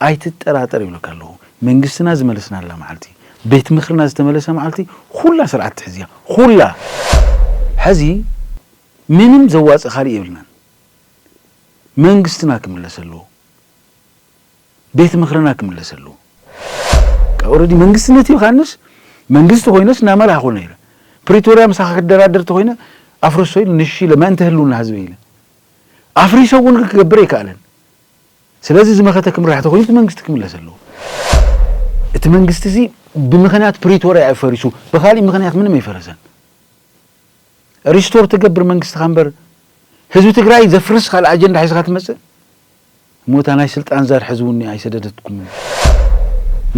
ኣይትጠራጠር ይብለካ ኣለኹ። መንግስትና ዝመለስናላ መዓልቲ፣ ቤት ምኽርና ዝተመለሰ መዓልቲ፣ ኩላ ስርዓት ትሕዝያ። ኩላ። ሕዚ ምንም ዘዋፅእ ካልእ የብልናን። መንግስትና ክምለስ ኣለዎ። ቤት ምኽርና ክምለስ ኣለዎ። ኦረዲ መንግስትነት እዩ ካንስ፣ መንግስቲ ኮይነስ እናመራሕኹ ነይረ። ፕሪቶርያ ምሳኻ ክደራደር ተኾይነ ኣፍርሶ ኢለ ንሽ ኢለ መእንተ ህልውና ህዝበይ ኢለ ኣፍሪሰ እውን ክገብር ኣይከኣለን። ስለዚ ዝመኸተ ክምራሕ ተኾይኑ እቲ መንግስቲ ክምለስ ኣለዎ። እቲ መንግስቲ እዚ ብምኽንያት ፕሪቶርያ እዩ ፈሪሱ፣ ብኻሊእ ምኽንያት ምንም ኣይፈረሰን። ሪስቶር ትገብር መንግስትኻ እምበር ህዝቢ ትግራይ ዘፍርስ ካልእ ኣጀንዳ ሒዝካ ትመፅእ። እሞ እታ ናይ ስልጣን ዛር ሕዚ እውን ኣይሰደደትኩምን።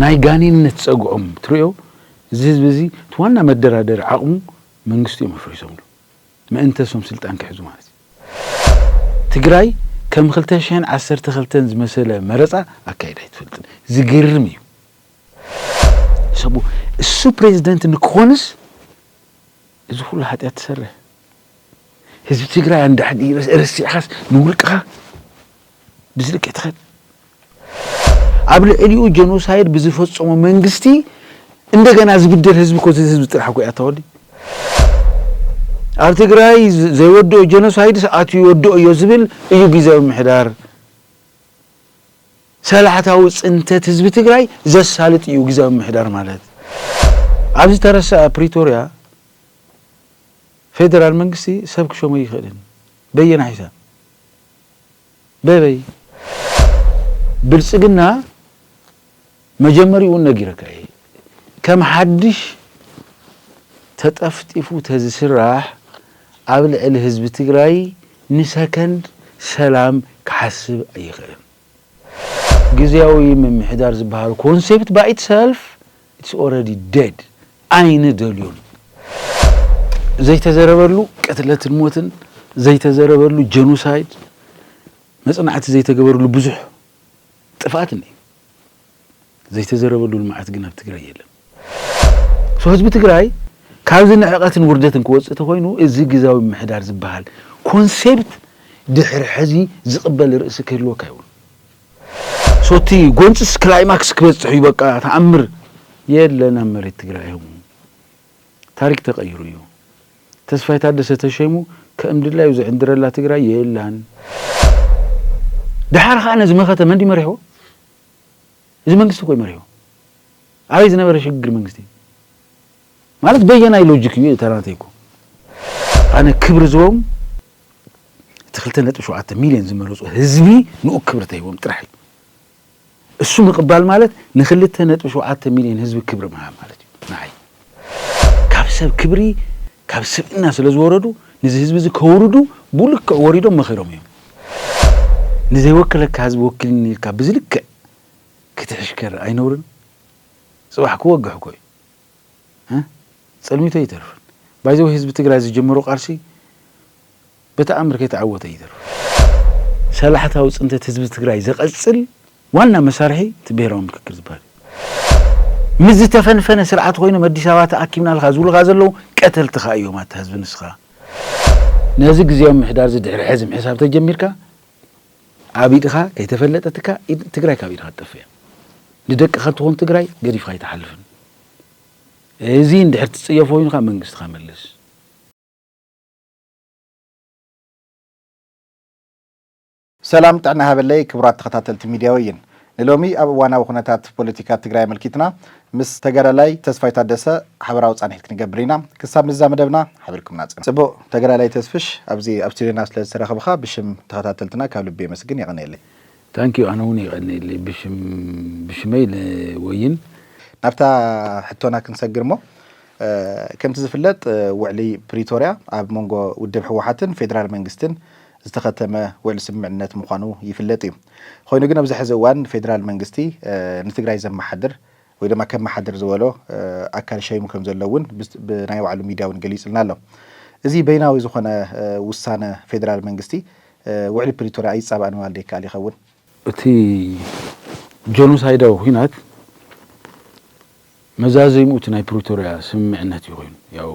ናይ ጋኔንነት ፀግዖም ትሪኦ። እዚ ህዝቢ እዚ እቲ ዋና መደራደሪ ዓቕሙ መንግስቲ እዮም ኣፍሪሶምሉ። መእንተሶም ስልጣን ክሕዙ ማለት እዩ። ትግራይ ከም ክልተ ሽሕን ዓሰርተ ክልተን ዝመሰለ መረፃ ኣካይዳ ኣይትፈልጥን። ዝገርም እዩ። ሰቡ እሱ ፕሬዚደንት ንክኾንስ እዚ ኩሉ ሓጢኣት ትሰርሕ። ህዝቢ ትግራይ ኣንዳሕዲ ረሲዕኻስ ንውልቅኻ ብዝልክዕ ትኸድ። ኣብ ልዕሊኡ ጀኖሳይድ ብዝፈጸሞ መንግስቲ እንደገና ዝብደል ህዝቢ እኮ እዚ ህዝቢ ጥራሕ እኮ እያ ተወዲ። ኣብ ትግራይ ዘይወድኦ ጀኖሳይድስ ኣትዩ ይወድኦ እዮ ዝብል እዩ ግዜያዊ ምሕዳር። ሰላሕታዊ ፅንተት ህዝቢ ትግራይ ዘሳልጥ እዩ ግዜያዊ ምሕዳር ማለት። ኣብዚ ተረሰ ፕሪቶርያ ፌደራል መንግስቲ ሰብ ክሸሞ ይኽእልን በየና ሒሳብ በበይ ብልፅግና መጀመሪኡ እውን ነጊረካ እየ። ከም ሓድሽ ተጠፍጢፉ ተዝስራሕ ኣብ ልዕሊ ህዝቢ ትግራይ ንሰከንድ ሰላም ክሓስብ ኣይኽእልን። ግዜያዊ ምምሕዳር ዝበሃል ኮንሴፕት by itself it's already dead። ኣይንደልዮን። ዘይተዘረበሉ ቅትለትን ሞትን፣ ዘይተዘረበሉ ጀኖሳይድ፣ መፅናዕቲ ዘይተገበርሉ ብዙሕ ጥፍኣት እኒ ዘይተዘረበሉ ልምዓት ግን ኣብ ትግራይ የለን። ሶ ህዝቢ ትግራይ ካብዚ ንዕቐትን ውርደትን ክወፅእ ተኮይኑ እዚ ግዛዊ ምሕዳር ዝበሃል ኮንሴፕት ድሕሪ ሕዚ ዝቕበል ርእሲ ክህልወካ ይብሉ። ሶቲ ጎንፅስ ክላይማክስ ክበፅሕ እዩ በቃ ተኣምር የለን ኣብ መሬት ትግራይ። ታሪክ ተቐይሩ እዩ። ተስፋይ ታደሰ ተሸይሙ ከም ድላዩ ዝዕንድረላ ትግራይ የላን። ድሓር ከዓ ነዚ መኸተ መን ድዩ መሪሕዎ? እዚ መንግስቲ እኮ እዩ መሪሕዎ። ኣበይ ዝነበረ ሽግግር መንግስቲ ማለት በየናይ ሎጂክ እዩ ተራናተይ እኮ ኣነ ክብሪ ዝቦም እቲ ክልተ ነጥቢ ሸውዓተ ሚልዮን ዝመረፁ ህዝቢ ንኡ ክብሪ ተሂቦም ጥራሕ እዩ። እሱ ምቕባል ማለት ንክልተ ነጥቢ ሸውዓተ ሚልዮን ህዝቢ ክብሪ ምሃብ ማለት እዩ። ንዓይ ካብ ሰብ ክብሪ ካብ ስብእና ስለ ዝወረዱ ነዚ ህዝቢ እዚ ከውርዱ ብልክዕ ወሪዶም መኺሮም እዮም። ንዘይወክለካ ህዝቢ ወኪልኒ ኢልካ ብዝልክዕ ክትሕሽከር ኣይነውርን? ፅባሕ ክወግሕ እኮ እዩ። እ? ፀልሚቶ ኣይተርፍን። ባይዘው ህዝቢ ትግራይ ዝጀመሮ ቃልሲ በተኣምር ከይተዓወተ ይተርፍ። ሰላሕታዊ ፅንተት ህዝቢ ትግራይ ዘቐፅል ዋና መሳርሒ እቲ ብሄራዊ ምክክር ዝበሃል እዩ። ምስ ዝተፈንፈነ ስርዓት ኮይኖም ኣዲስ ኣበባ ተኣኪብና ልካ ዝብሉካ ዘለዉ ቀተልትኻ እዮም ኣታ ህዝቢ ንስኻ። ነዚ ግዜያዊ ምሕዳር እዚ ድሕሪ ሕዚ ምሕሳብ ተጀሚርካ ኣብ ኢድኻ ከይተፈለጠትካ ኢድ ትግራይ ካብ ኢድኻ ትጠፍእ እያ። ንደቅኻ ትኾን ትግራይ ገዲፍካ ኣይትሓልፍን። እዚ እንድሕር ትፅየፎ ኮይንካ መንግስትኻ መልስ። ሰላም ጥዕና ሃበለይ ክቡራት ተኸታተልቲ ሚድያ ወይን። ንሎሚ ኣብ እዋናዊ ኩነታት ፖለቲካ ትግራይ ኣመልኪትና ምስ ተጋዳላይ ተስፋይ ታደሰ ሓበራዊ ፃንሒት ክንገብር ኢና። ክሳብ ምዛ መደብና ሓቢርኩምና ፅና። ፅቡቕ ተጋዳላይ ተስፍሽ ኣብዚ ኣብ ስቱዲዮና ስለ ዝተረኸብኻ ብሽም ተኸታተልትና ካብ ልቢ የመስግን። የቐንየለይ። ታንኪዩ ኣነ እውን የቐንየለይ ብሽም ብሽመይ ንወይን። ናብታ ሕቶና ክንሰግር እሞ ከምቲ ዝፍለጥ ውዕሊ ፕሪቶርያ ኣብ መንጎ ውድብ ህወሓትን ፌደራል መንግስትን ዝተኸተመ ውዕሊ ስምምዕነት ምዃኑ ይፍለጥ እዩ። ኮይኑ ግን ኣብዚ ሕዚ እዋን ፌደራል መንግስቲ ንትግራይ ዘመሓድር ወይ ድማ ከመሓድር ዝበሎ ኣካል ሸይሙ ከም ዘሎ እውን ብናይ ባዕሉ ሚድያ እውን ገሊፅልና ኣሎ። እዚ በይናዊ ዝኾነ ውሳነ ፌደራል መንግስቲ ውዕሊ ፕሪቶርያ ኣይፃባእን ማለት ይከኣል ይኸውን? እቲ ጀኖሳይዳዊ ኲናት መዛዘሚኡ እቲ ናይ ፕሪቶርያ ስምምዕነት እዩ ኮይኑ። ያው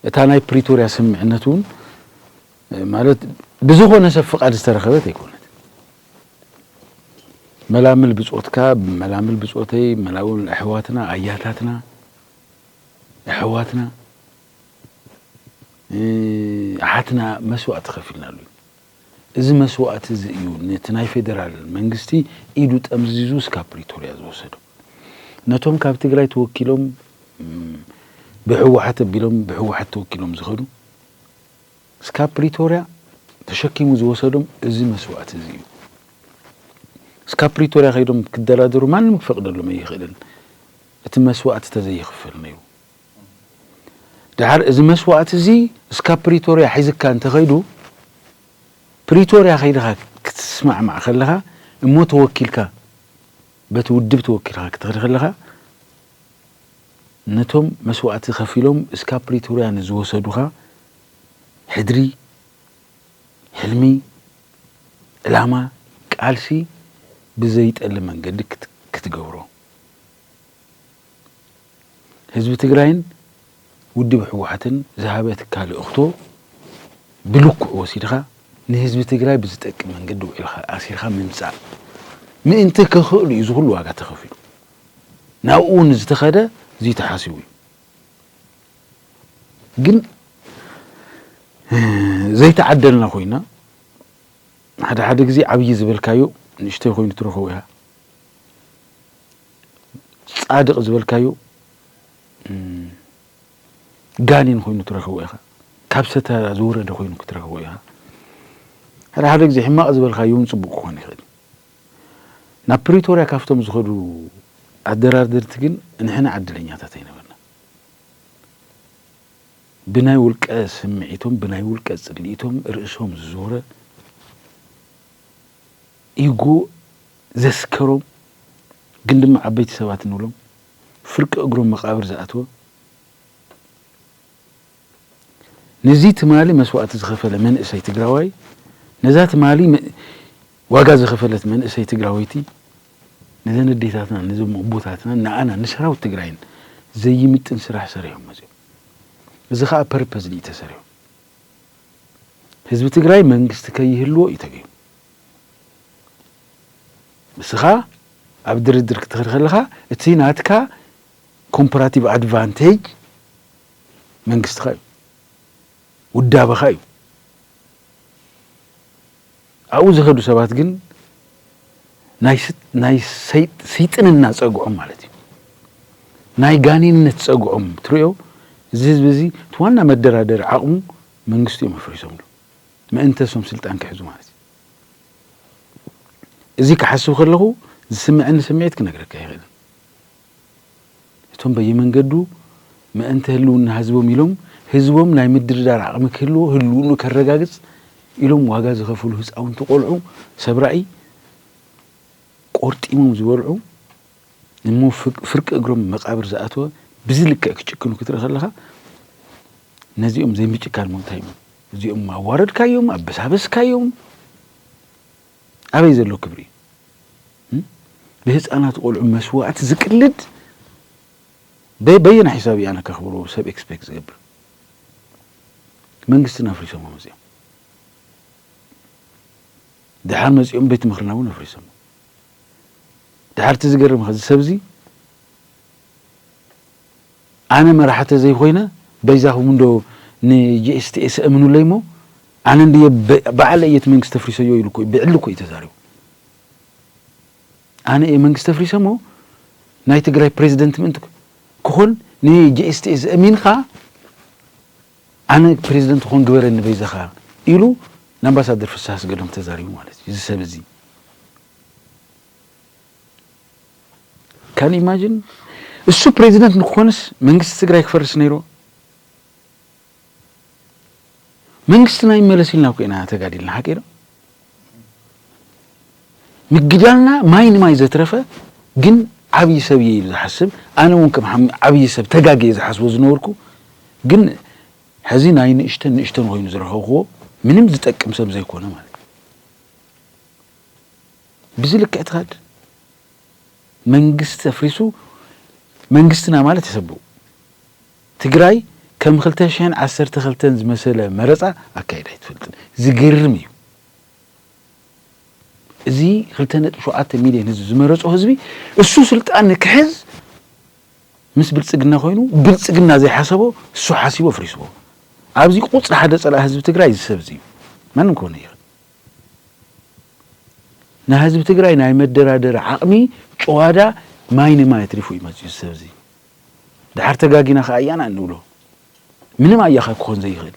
እታ ናይ ፕሪቶርያ ስምምዕነት እውን ማለት ብዝኾነ ሰብ ፍቓድ ዝተረኸበት ኣይኮነት። መላምል ብጾትካ፣ መላምል ብጾተይ፣ መላምል ኣሕዋትና፣ ኣያታትና፣ ኣሕዋትና፣ እ፣ ኣሓትና መስዋእቲ ከፊልናሉ እዩ። እዚ መስዋእቲ እዚ እዩ ነቲ ናይ ፌደራል መንግስቲ ኢዱ ጠምዚዙ እስካብ ፕሪቶርያ ዝወሰዶ። ነቶም ካብ ትግራይ ተወኪሎም፣ እም፣ ብህወሓት ኣቢሎም ብህወሓት ተወኪሎም ዝኸዱ እስካብ ፕሪቶርያ ተሸኪሙ ዝወሰዶም እዚ መስዋእቲ እዚ እዩ። እስካብ ፕሪቶርያ ከይዶም ክደራደሩ ማንም ክፈቅደሎም ኣይኽእልን። እቲ መስዋእቲ ተዘይኽፈል ነይሩ። ደሓር እዚ መስዋእቲ እዚ እስካብ ፕሪቶርያ ሒዝካ እንተኸይዱ፣ ፕሪቶርያ ከይድኻ ክትስማዕማዕ ከለኻ እሞ ተወኪልካ፣ በቲ ውድብ ተወኪልካ ክትኸድ ከለኻ፣ ነቶም መስዋእቲ ከፊሎም እስካብ ፕሪቶርያ ንዝወሰዱኻ ሕድሪ፣ ሕልሚ፣ ዕላማ፣ ቃልሲ ብዘይጠሊ መንገዲ ክት-፣ ክትገብሮ። ህዝቢ ትግራይን ውድብ ህወሓትን ዝሃበትካ ልእኽቶ ብልክዑ ወሲድኻ ንህዝቢ ትግራይ ብዝጠቅም መንገዲ ውዒልካ ኣሲርካ ምምፃእ ምእንቲ ክኽእሉ እዩ እዚ ኩሉ ዋጋ ተኸፊሉ። ናብኡ እውን ዝተኸደ እዚ ተሓሲቡ እዩ። ግን ዘይተዓደልና ኮይና ሓደ ሓደ ግዜ ዓብዪ ዝበልካዮ ንእሽተይ ኮይኑ ትረኽቦ ኢኻ። ጻድቕ ዝበልካዮ፣ እም፣ ጋኔን ኮይኑ ትረኽቦ ኢኻ። ካብ ሰተራ ዝወረደ ኮይኑ ክትረኽቦ ኢኻ። ሓደ ሓደ ግዜ ሕማቕ ዝበልካዮ እውን ጽቡቕ ክኾን ይኽእል። ናብ ፕሪቶርያ ካብቶም ዝኸዱ ኣደራደርቲ ግን ንሕና ዕድለኛታት ኣይነበርና። ብናይ ውልቀ ስምዒቶም፣ ብናይ ውልቀ ጽልኢቶም ርእሶም ዝዞረ ኢጎ ዘስከሮም፣ ግን ድማ ዓበይቲ ሰባት ንብሎም፣ ፍርቂ እግሮም መቓብር ዝኣተወ፣ ነዚ ትማሊ መስዋእቲ ዝኸፈለ መንእሰይ ትግራዋይ፣ ነዛ ትማሊ መ-፣ ዋጋ ዝኸፈለት መንእሰይ ትግራወይቲ፣ ነዘን ኣዴታትና፣ ነዞም ኣቦታትና፣ ንኣና፣ ንሰራዊት ትግራይን ዘይምጥን ስራሕ ሰሪሖም መፅዮም። እዚ ከዓ ፐርፐዝሊ እዩ ተሰሪሑ። ህዝቢ ትግራይ መንግስቲ ከይህልዎ እዩ ተገይሩ። ንስኻ ኣብ ድርድር ክትኸድ ከለኻ እቲ ናትካ ኮምፓራቲቭ ኣድቫንቴጅ መንግስትኻ እዩ፣ ውዳበኻ እዩ። ኣብኡ ዝኸዱ ሰባት ግን ናይ ስ-፣ ናይ ሰይ-፣ ስይጥንና ጸግዖም ማለት እዩ። ናይ ጋኔንነት ጸግዖም ትርእዮ። እዚ ህዝቢ እዚ እቲ ዋና መደራደሪ ዓቕሙ መንግስቲ እዮም ኣፍሪሶምሉ። ምእንተ እሶም ስልጣን ክሕዙ ማለት እዩ። እዚ ክሓስብ ከለኹ ዝስምዐኒ ስምዒት ክነግረካ ኣይኽእልን። እቶም በየመንገዱ ምእንተ ህልውና ህዝቦም ኢሎም ህዝቦም ናይ ምድርዳር ዓቕሚ ክህልዎ ህልውኑ ከረጋግጽ ኢሎም ዋጋ ዝኸፍሉ ህፃውንቲ ቆልዑ ሰብ ራእይ ቆርጢሞም ዝበልዑ እሞ ፍቅ-፣ ፍርቂ እግሮም መቃብር ዝኣተወ ብዚ ልክዕ ክጭክኑ ክትርኢ ከለኻ ነዚኦም ዘይምጭካን ሞ እንታይ እሞ እዚኦም ኣዋረድካዮም፣ ኣበሳበስካዮም። ኣበይ ዘሎ ክብሪ እዩ? እም? ብህፃናት ቆልዑ መስዋእቲ ዝቅልድ በ-፣ በየናይ ሒሳብ እዩ ኣነ ከኽብሮ ሰብ ኤክስፔክት ዝገብር? መንግስትና ኣፍሪሶሞ መፅኦም። ድሓር መፅኦም ቤት ምኽርና እውን ኣፍሪሶሞ። ድሓር እቲ ዝገርም ከዚ ሰብ እዚ ኣነ መራሒ ተዘይኮይነ በይዛኹም እንዶ ንጂኤስቲኤስ እምኑለይ እሞ ኣነ እንድየ በ-፣ በዓለ እየ እቲ መንግስቲ ኣፍሪሰዮ ኢሉ እኮ እዩ፣ ብዕሊ እኮ እዩ ተዛሪቡ። ኣነ እየ መንግስቲ ኣፍሪሰ እሞ ናይ ትግራይ ፕሬዚደንት ምእንቲ ክኾን ንጂኤስቲኤስ እሚንካ ኣነ ፕሬዚደንት ክኾን ግበረኒ በይዛኻ ኢሉ ንኣምባሳደር ፍስሃ ኣስገዶም ተዛሪቡ ማለት እዩ። እዚ ሰብ እዚ ካን ኢማጂን እሱ ፕሬዚደንት ንክኾንስ መንግስቲ ትግራይ ክፈርስ ነይሩ። መንግስትና ይመለስ ኢልና እኮ ኢና ተጋዲልና፣ ሓቂ ዶ? ምግዳልና ማይ ንማይ ዘትረፈ ግን ዓብዪ ሰብ እየ ኢሉ ዝሓስብ፣ ኣነ እውን ከም ሓም-፣ ዓብዪ ሰብ ተጋግየ ዝሓስቦ ዝነበርኩ ግን ሕዚ ናይ ንእሽተን ንእሽተን ኮይኑ ዝረኸብክዎ ምንም ዝጠቅም ሰብ ዘይኮነ ማለት እዩ። ብዚ ልክዕ ትኸድ መንግስቲ ኣፍሪሱ መንግስትና ማለት ተሰብኡ ትግራይ ከም ክልተ ሽሕን ዓሰርተ ክልተን ዝመሰለ መረፃ ኣካይዳ ኣይትፈልጥን። ዝገርም እዩ። እዚ ክልተ ነጥቢ ሸውዓተ ሚልዮን ህዝቢ ዝመረጾ ህዝቢ እሱ ስልጣን ንክሕዝ ምስ ብልጽግና ኮይኑ ብልጽግና ዘይሓሰቦ እሱ ሓሲቦ ኣፍሪስዎ። ኣብዚ ቁጽሪ ሓደ ጸላኢ ህዝቢ ትግራይ እዚ ሰብ እዚ እዩ። ማንም ክኾነ ይኽእል። ናይ ህዝቢ ትግራይ ናይ መደራደሪ ዓቕሚ ጨዋዳ ማይ ንማይ ኣትሪፉ እዩ መፅዩ እዚ ሰብ እዚ። ድሓር ተጋጊና ከዓ ኣያና እንብሎ ምንም ኣያኻ ክኾን ዘይኽእል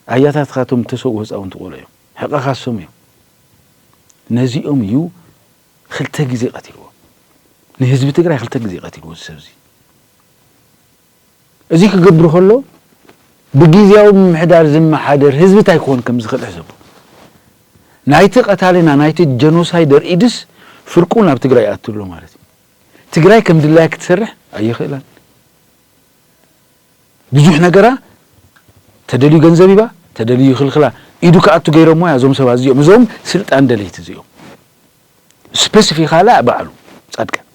ኣያታትካ እቶም ተሰው ህፃውንቲ ቆሎ እዮም። ሕቐኻ እሶም እዮም። ነዚኦም እዩ ክልተ ግዜ ቀቲልዎ። ንህዝቢ ትግራይ ክልተ ግዜ ቀቲልዎ እዚ ሰብ እዚ። እዚ ክገብር ከሎ ብግዜያዊ ምምሕዳር ዝመሓደር ህዝቢ እንታይ ክኾን ከም ዝኽእል ሕሰቡ። ናይቲ ቀታልና ናይቲ ጀኖሳይደር ኢድስ ፍርቁ ናብ ትግራይ ኣትሎ ማለት እዩ። ትግራይ ከም ድላያ ክትሰርሕ ኣይኽእላን። ብዙሕ ነገራ ተደልዩ ገንዘብ ይባ ተደልዩ ይኽልክላ ኢዱ ክኣቱ ገይሮሞ እያ። እዞም ሰባት እዚኦም እዞም ስልጣን ደለይቲ እዚኦም ስፔሲፊካላ ባዕሉ ፃድቃን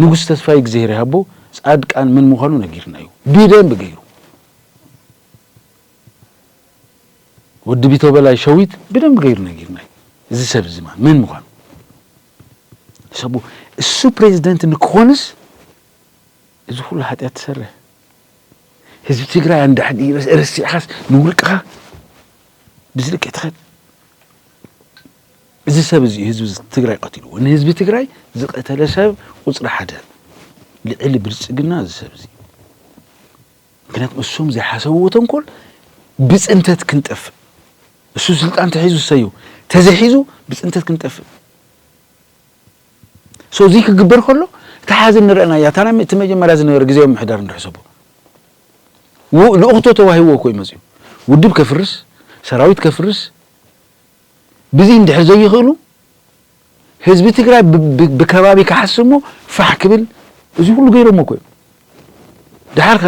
ንጉስ ተስፋይ እግዚኣብሔር ይሃቦ ፃድቃን መን ምዃኑ ነጊርና እዩ። ብደንብ ገይሩ ወዲ ቢቶ በላይ ሸዊት ብደንብ ገይሩ ነጊርና እዩ። እዚ ሰብ እዚ ማ መን ምዃኑ ሰቡ እሱ ፕሬዚደንት ንክኾንስ እዚ ኩሉ ሓጢኣት ትሰርሕ ህዝቢ ትግራይ ኣንዳሕዲ ረሲዕኻስ ንውልቅኻ ብዝልቂ ትኸድ እዚ ሰብ እዚ ህዝቢ ትግራይ ቀቲልዎ። ንህዝቢ ትግራይ ዝቀተለ ሰብ ቁፅሪ ሓደ ልዕሊ ብልፅግና እዚ ሰብ እዚ። ምክንያቱም እሶም ዘይሓሰብዎ ተንኮል ብፅንተት ክንጠፍእ እሱ ስልጣን ተሒዙ ሰዩ ተዘሒዙ ብፅንተት ክንጠፍእ ሶ እዚ ክግበር ከሎ እቲ ሓዚ ንረአና እያ። እታ ናይ እቲ መጀመርያ ዝነበረ ግዜያዊ ምሕዳር እንድሕሰቦ ልኡኽቶ ተዋሂብዎ እኮ እዩ መፅዩ። ውድብ ከፍርስ፣ ሰራዊት ከፍርስ፣ ብዚ እንድሕር ዘይኽእሉ ህዝቢ ትግራይ ብከባቢ ክሓስሞ ፋሕ ክብል እዚ ኩሉ ገይሮሞ እኮ እዮም። ድሓር ኸ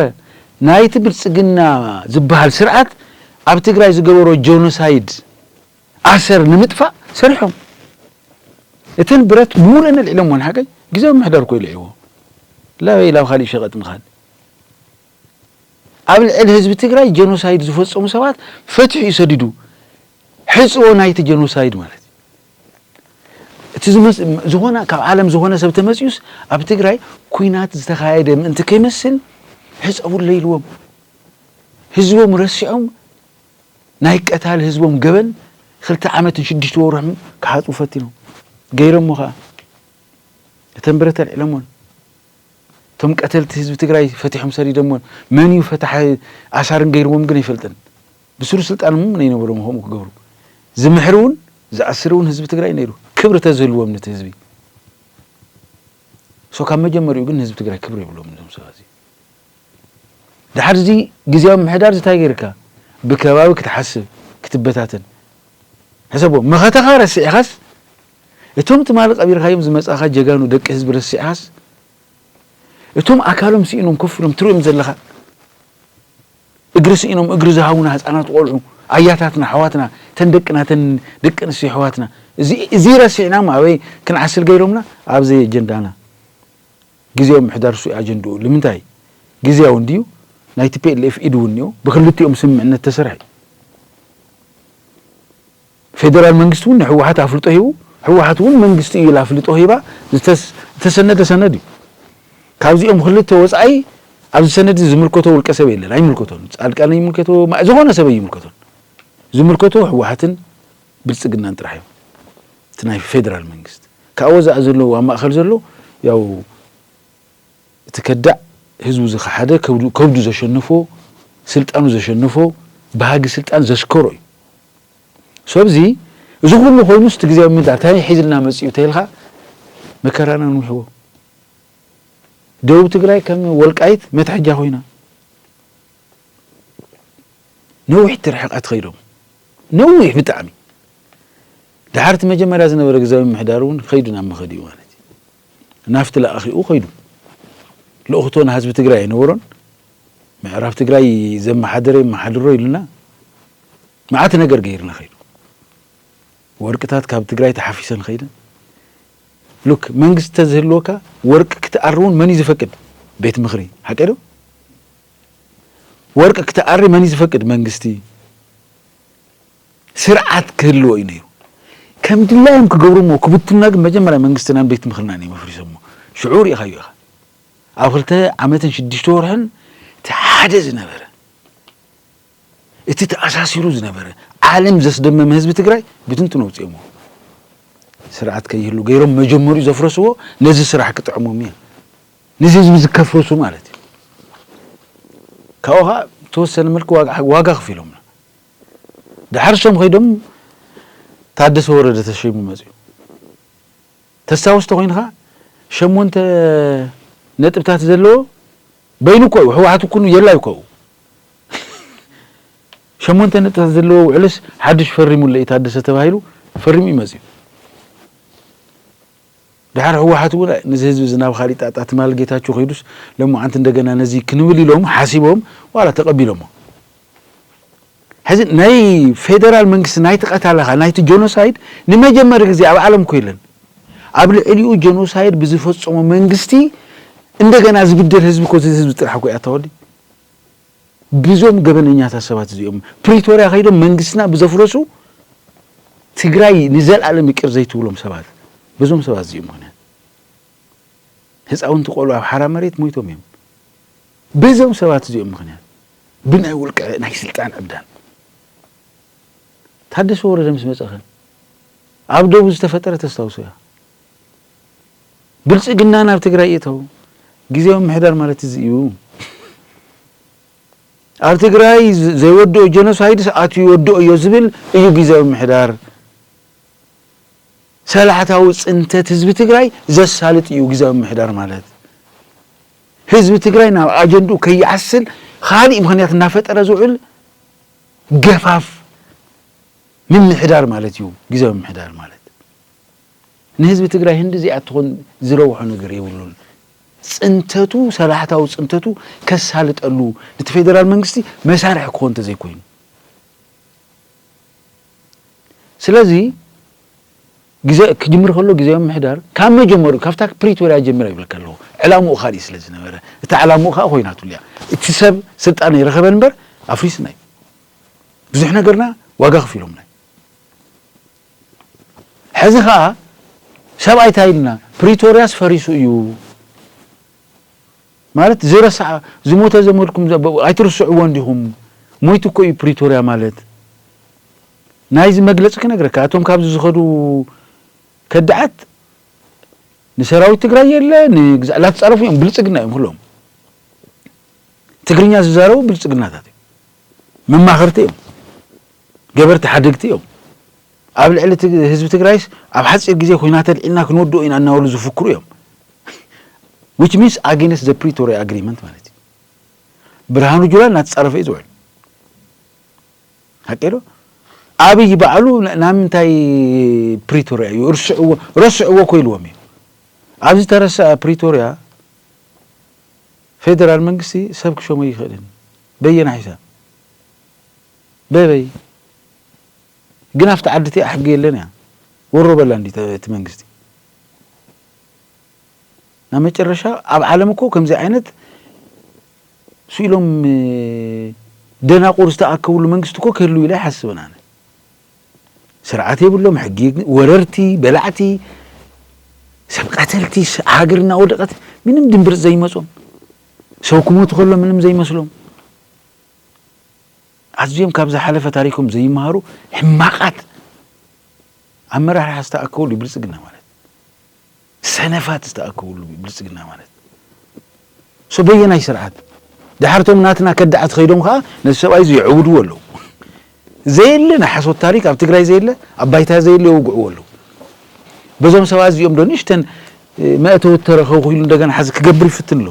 ናይቲ ብልፅግና ዝበሃል ስርዓት ኣብ ትግራይ ዝገበሮ ጀኖሳይድ ኣሰር ንምጥፋእ ሰሪሖም። እተን ብረት ብሙሉእን ኣልዒሎምወን ሓቀይ ግዜያዊ ምሕዳር እኮ ኢሉ ዒዎ ላበይ ላብ ካሊእ ሸቐጥ ምኻድ ኣብ ልዕሊ ህዝቢ ትግራይ ጀኖሳይድ ዝፈፀሙ ሰባት ፈትሑ እዩ ሰዲዱ ሕፅዎ ናይቲ ጀኖሳይድ ማለት እዩ። እቲ ዝኾነ ካብ ዓለም ዝኾነ ሰብ ተመፅዩስ ኣብ ትግራይ ኩናት ዝተኻየደ ምእንቲ ከይመስል ሕፀቡለይ ኢልዎም ህዝቦም ረሲዖም ናይ ቀታሊ ህዝቦም ገበን ክልተ ዓመትን ሽዱሽተ ወርሕን ክሓፅቡ ፈቲኖም ገይሮሞ ከዓ እተን ብረት ኣልዒሎሞን እቶም ቀተልቲ ህዝቢ ትግራይ ፈቲሖም ሰዲዶሞን መን እዩ ፈታሒ ኣሳርን ገይርዎም ግን ኣይፈልጥን። ብስሩ ስልጣን እውን ነይነበሮም ከምኡ ክገብሩ ዝምሕር እውን ዝኣስር እውን ህዝቢ ትግራይ ነይሩ። ክብሪ ተዝህልዎም ነቲ ህዝቢ ሶ ካብ መጀመሪኡ ግን ህዝቢ ትግራይ ክብሪ የብሎም እዞም ሰባት እዚ ድሓር እዚ ግዜያዊ ምሕዳር ዝታይ ገይርካ ብከባቢ ክትሓስብ ክትበታተን ሕሰቦ መኸተኻ ረሲዕኻስ እቶም ትማሊ ቀቢርካዮም ዝመፃኻ ጀጋኑ ደቂ ህዝቢ ረሲዕኻስ እቶም ኣካሎም ስኢኖም ኮፍ ኢሎም ትሪኦም ዘለኻ እግሪ ስኢኖም እግሪ ዝሃቡና ህፃናት ቆልዑ ኣያታትና ኣሕዋትና ተን ደቅና ተን ደቂ ኣንስትዮ ኣሕዋትና እዚ ረሲዕና ሞ ኣበይ ክንዓስል ገይሮምና ኣብዚ ኣጀንዳና ግዜያዊ ምሕዳር እሱ ኣጀንድኡ ንምንታይ ግዜያዊ እንድዩ ናይ ቲፒኤልኤፍ ኢድ እውን እኒኦ ብክልቲኦም ስምምዕነት ተሰርሐ ፌደራል መንግስቲ እውን ንህወሓት ኣፍልጦ ሂቡ ህወሓት እውን መንግስቲ እዩ ኢላ ኣፍልጦ ሂባ ዝተሰነደ ሰነድ እዩ። ካብዚኦም ክልተ ወፃኢ ኣብዚ ሰነድ እዚ ዝምልከቶ ውልቀ ሰብ የለን ኣይምልከቶን። ፃድቃን ይምልከቶ ዝኾነ ሰብ ኣይምልከቶን። ዝምልከቶ ህወሓትን ብልፅግናን ጥራሕ እዮም። እቲ ናይ ፌደራል መንግስቲ ካብ ወፃኢ ዘሎ ኣብ ማእኸል ዘሎ ያው እቲ ከዳዕ ህዝቡ ዝኸሓደ ከብዱ ዘሸነፎ ስልጣኑ ዘሸነፎ ባህጊ ስልጣን ዘስከሮ እዩ። ሰብዚ እዚ ኩሉ ኮይኑስ እቲ ግዜያዊ ምሕዳር እንታይ ሒዝልና መፂኡ ተይልካ መከራና ንውሕዎ። ደቡብ ትግራይ ከም ወልቃይት መትሐጃ ኮይና ነዊሕ ትርሕቀት ከይዶም ነዊሕ ብጣዕሚ ድሓርቲ መጀመርያ ዝነበረ ግዛዊ ምሕዳር እውን ከይዱ ናብ መኸዲ እዩ ማለት እዩ ናፍቲ ለኣኺኡ ከይዱ ልእኽቶ ንህዝቢ ትግራይ ኣይነበሮን ምዕራብ ትግራይ ዘመሓደረ ይመሓድሮ ኢሉና መዓት ነገር ገይርና ከይዱ ወርቅታት ካብ ትግራይ ተሓፊሰን ከይደን ሉክ መንግስቲ ተዝህልወካ ወርቂ ክትኣሪ እውን መን እዩ ዝፈቅድ ቤት ምኽሪ ሓቀ ዶ ወርቂ ክትኣሪ መን እዩ ዝፈቅድ መንግስቲ ስርዓት ክህልዎ እዩ ነይሩ። ከም ድላዮም ክገብሩ እሞ ክብትኑና ግን መጀመርያ መንግስትናን ቤት ምኽርናን እዮም ኣፍሪሶሞ። ሽዑ ርኢኻዮ ኢኻ። ኣብ ክልተ ዓመትን ሽዱሽተ ወርሕን እቲ ሓደ ዝነበረ፣ እቲ ተኣሳሲሩ ዝነበረ፣ ዓለም ዘስደመመ ህዝቢ ትግራይ ብትንትኑ ኣውፅኦሞ። ስርዓት ከይህሉ ገይሮም መጀመሪኡ ዘፍረስዎ ነዚ ስራሕ ክጥዕሞም እዩ። ነዚ ህዝቢ ዝከፍርሱ ማለት እዩ። ካብኡ ኸዓ ተወሰነ መልክ ዋጋ፣ ዋጋ ከፊሎምና። ድሓር እሶም ኸይዶም ታደሰ ወረደ ተሸይሙ መፅኡ። ተስታውስ ተኾይንኻ ሸሞንተ ነጥብታት ዘለዎ በይኑ እኮ እዩ፣ ህወሓት እኩሉ የላ እዩ እኮ። ሸሞንተ ነጥብታት ዘለዎ ውዕልስ ሓድሽ ፈሪሙለ እዩ ታደሰ ተባሂሉ ፈሪሙ እዩ መፅኡ። ድሓር ህወሓት እውን ነዚ ህዝቢ እዚ ናብ ካሊእ ጣጣ ትማል ጌታቸው ከይዱስ ለማዓንቲ እንደገና ነዚ ክንብል ኢሎም ሓሲቦም ዋላ ተቐቢሎሞ። ሕዚ ናይ ፌደራል መንግስቲ ናይቲ ቀታለኻ ናይቲ ጀኖሳይድ ንመጀመሪ ግዜ ኣብ ዓለም እኮ የለን። ኣብ ልዕሊኡ ጀኖሳይድ ብዝፈጸሞ መንግስቲ እንደገና ዝብደል ህዝቢ እኮ እዚ ህዝቢ ጥራሕ እኮ እያ ተወዲ። ብዞም ገበነኛታት ሰባት እዚኦም ፕሪቶርያ ከይዶም መንግስትና ብዘፍረሱ ትግራይ ንዘለኣለም ይቅር ዘይትብሎም ሰባት፣ በዞም ሰባት እዚኦም ምኽንያት ህፃውንቲ ቆልዑ ኣብ ሓራ መሬት ሞይቶም እዮም። በዞም ሰባት እዚኦም ምኽንያት ብናይ ውልቀ ናይ ስልጣን ዕብዳን ታደሰ ወረደ ምስ መፀኸ ኣብ ደቡብ ዝተፈጠረ ተስታውሶ እያ። ብልፅግና ናብ ትግራይ እተው ግዜያዊ ምሕዳር ማለት እዚ እዩ። ኣብ ትግራይ ዝ-፣ ዘይወድኦ ጀኖሳይድስ ኣትዩ ይወድኦ እዮ ዝብል እዩ ግዜያዊ ምሕዳር። ሰላሕታዊ ፅንተት ህዝቢ ትግራይ ዘሳልጥ እዩ ግዜያዊ ምሕዳር ማለት። ህዝቢ ትግራይ ናብ ኣጀንድኡ ከይዓስል ካሊእ ምኽንያት እናፈጠረ ዝውዕል ገፋፍ ምምሕዳር ማለት እዩ ግዜያዊ ምምሕዳር ማለት። ንህዝቢ ትግራይ ህንዲ እዚኣ ትኾን ዝረብሖ ነገር የብሉን። ፅንተቱ፣ ሰላሕታዊ ፅንተቱ ከሳልጠሉ፣ ነቲ ፌደራል መንግስቲ መሳርሒ ክኾን እንተዘይኮይኑ። ስለዚ ግዜ ክጅምር ከሎ ግዜያዊ ምምሕዳር ካብ መጀመሩ፣ ካብታ ፕሪቶርያ ጀሚራ ይብለካ ኣለኹ። ዕላምኡ ካሊእ ስለ ዝነበረ፣ እታ ዕላምኡ ከዓ ኮይናትሉ እያ። እቲ ሰብ ስልጣን ይረኸበን እምበር ኣፍሪስና እዩ። ብዙሕ ነገርና ዋጋ ከፊሎምና። ሕዚ ከዓ ሰብኣይ እንታይ ኢልና፣ ፕሪቶርያስ ፈሪሱ እዩ ማለት ዝረሳዕ፣ ዝሞተ ዘመድኩም ዘ-፣ ኣይትርስዕዎ እንዲኹም። ሞይቱ እኮ እዩ ፕሪቶርያ ማለት። ናይዚ መግለፂ ክነግረካ፣ እቶም ካብዚ ዝኸዱ ከዳዓት ንሰራዊት ትግራይ የለ፣ ንግዛዕ ላተፃረፉ እዮም፣ ብልፅግና እዮም ኩሎም። ትግርኛ ዝዛረቡ ብልፅግናታት እዮም። መማኸርቲ እዮም። ገበርቲ ሓደግቲ እዮም። ኣብ ልዕሊ ትግ-፣ ህዝቢ ትግራይስ ኣብ ሓፂር ግዜ ኩናት ኣልዒልና ክንወድኦ ኢና እናበሉ ዝፍክሩ እዮም። Which means against the Pretoria Agreement ማለት እዩ። ብርሃኑ ጁላ እናተፃረፈ እዩ ዝውዕል። ሓቂ ዶ? ኣብይ ባዕሉ ን-፣ ናብ ምንታይ ፕሪቶርያ እዩ? ርስዕዎ፣ ረስዕዎ እኮ ኢልዎም እዩ። ኣብ ዝተረስዐ ፕሪቶርያ ፌደራል መንግስቲ ሰብ ክሾሞ ይኽእልን። በየና ሒሳብ? በበይ? ግን ኣብቲ ዓዲ እቲኣ ሕጊ የለን እያ። ወሮ በላ እንዲ ተ-፣ እቲ መንግስቲ። ናብ መጨረሻ ኣብ ዓለም እኮ ከምዚ ዓይነት ስኢሎም፣ እ፣ ደናቁር ዝተኣከብሉ መንግስቲ እኮ ክህሉ ኢለ ኣይሓስብን ኣነ። ስርዓት የብሎም፣ ሕጊ፣ ወረርቲ፣ በላዕቲ፣ ሰብ ቀተልቲ፣ ስ-፣ ሃገር እናወደቐት ምንም ድምብርፅ ዘይመፆም፣ ሰብ ክሞቱ ከሎ ምንም ዘይመስሎም፣ ኣዝዮም ካብ ዝሓለፈ ታሪኮም ዘይመሃሩ ሕማቃት ኣመራርሓ ዝተኣከብሉ እዩ ብልፅግና ማለት። ሰነፋት ዝተኣከብሉ እዩ ብልፅግና ማለት። ሶ በየናይ ስርዓት? ድሓር እቶም ናትና ከዳዓት ኸይዶም ኸዓ ነዚ ሰብኣይ እዚ የዕውድዎ ኣለዉ። ዘየለ ናይ ሓሶት ታሪክ ኣብ ትግራይ ዘየለ፣ ኣብ ባይታ ዘየለ የውግዕዎ ኣለዉ። በዞም ሰባት እዚኦም ዶ ንእሽተን፣ እ፣ መእተዊ ተረኸብኩ ኢሉ እንደገና ሓዚ ክገብር ይፍትን ኣሎ።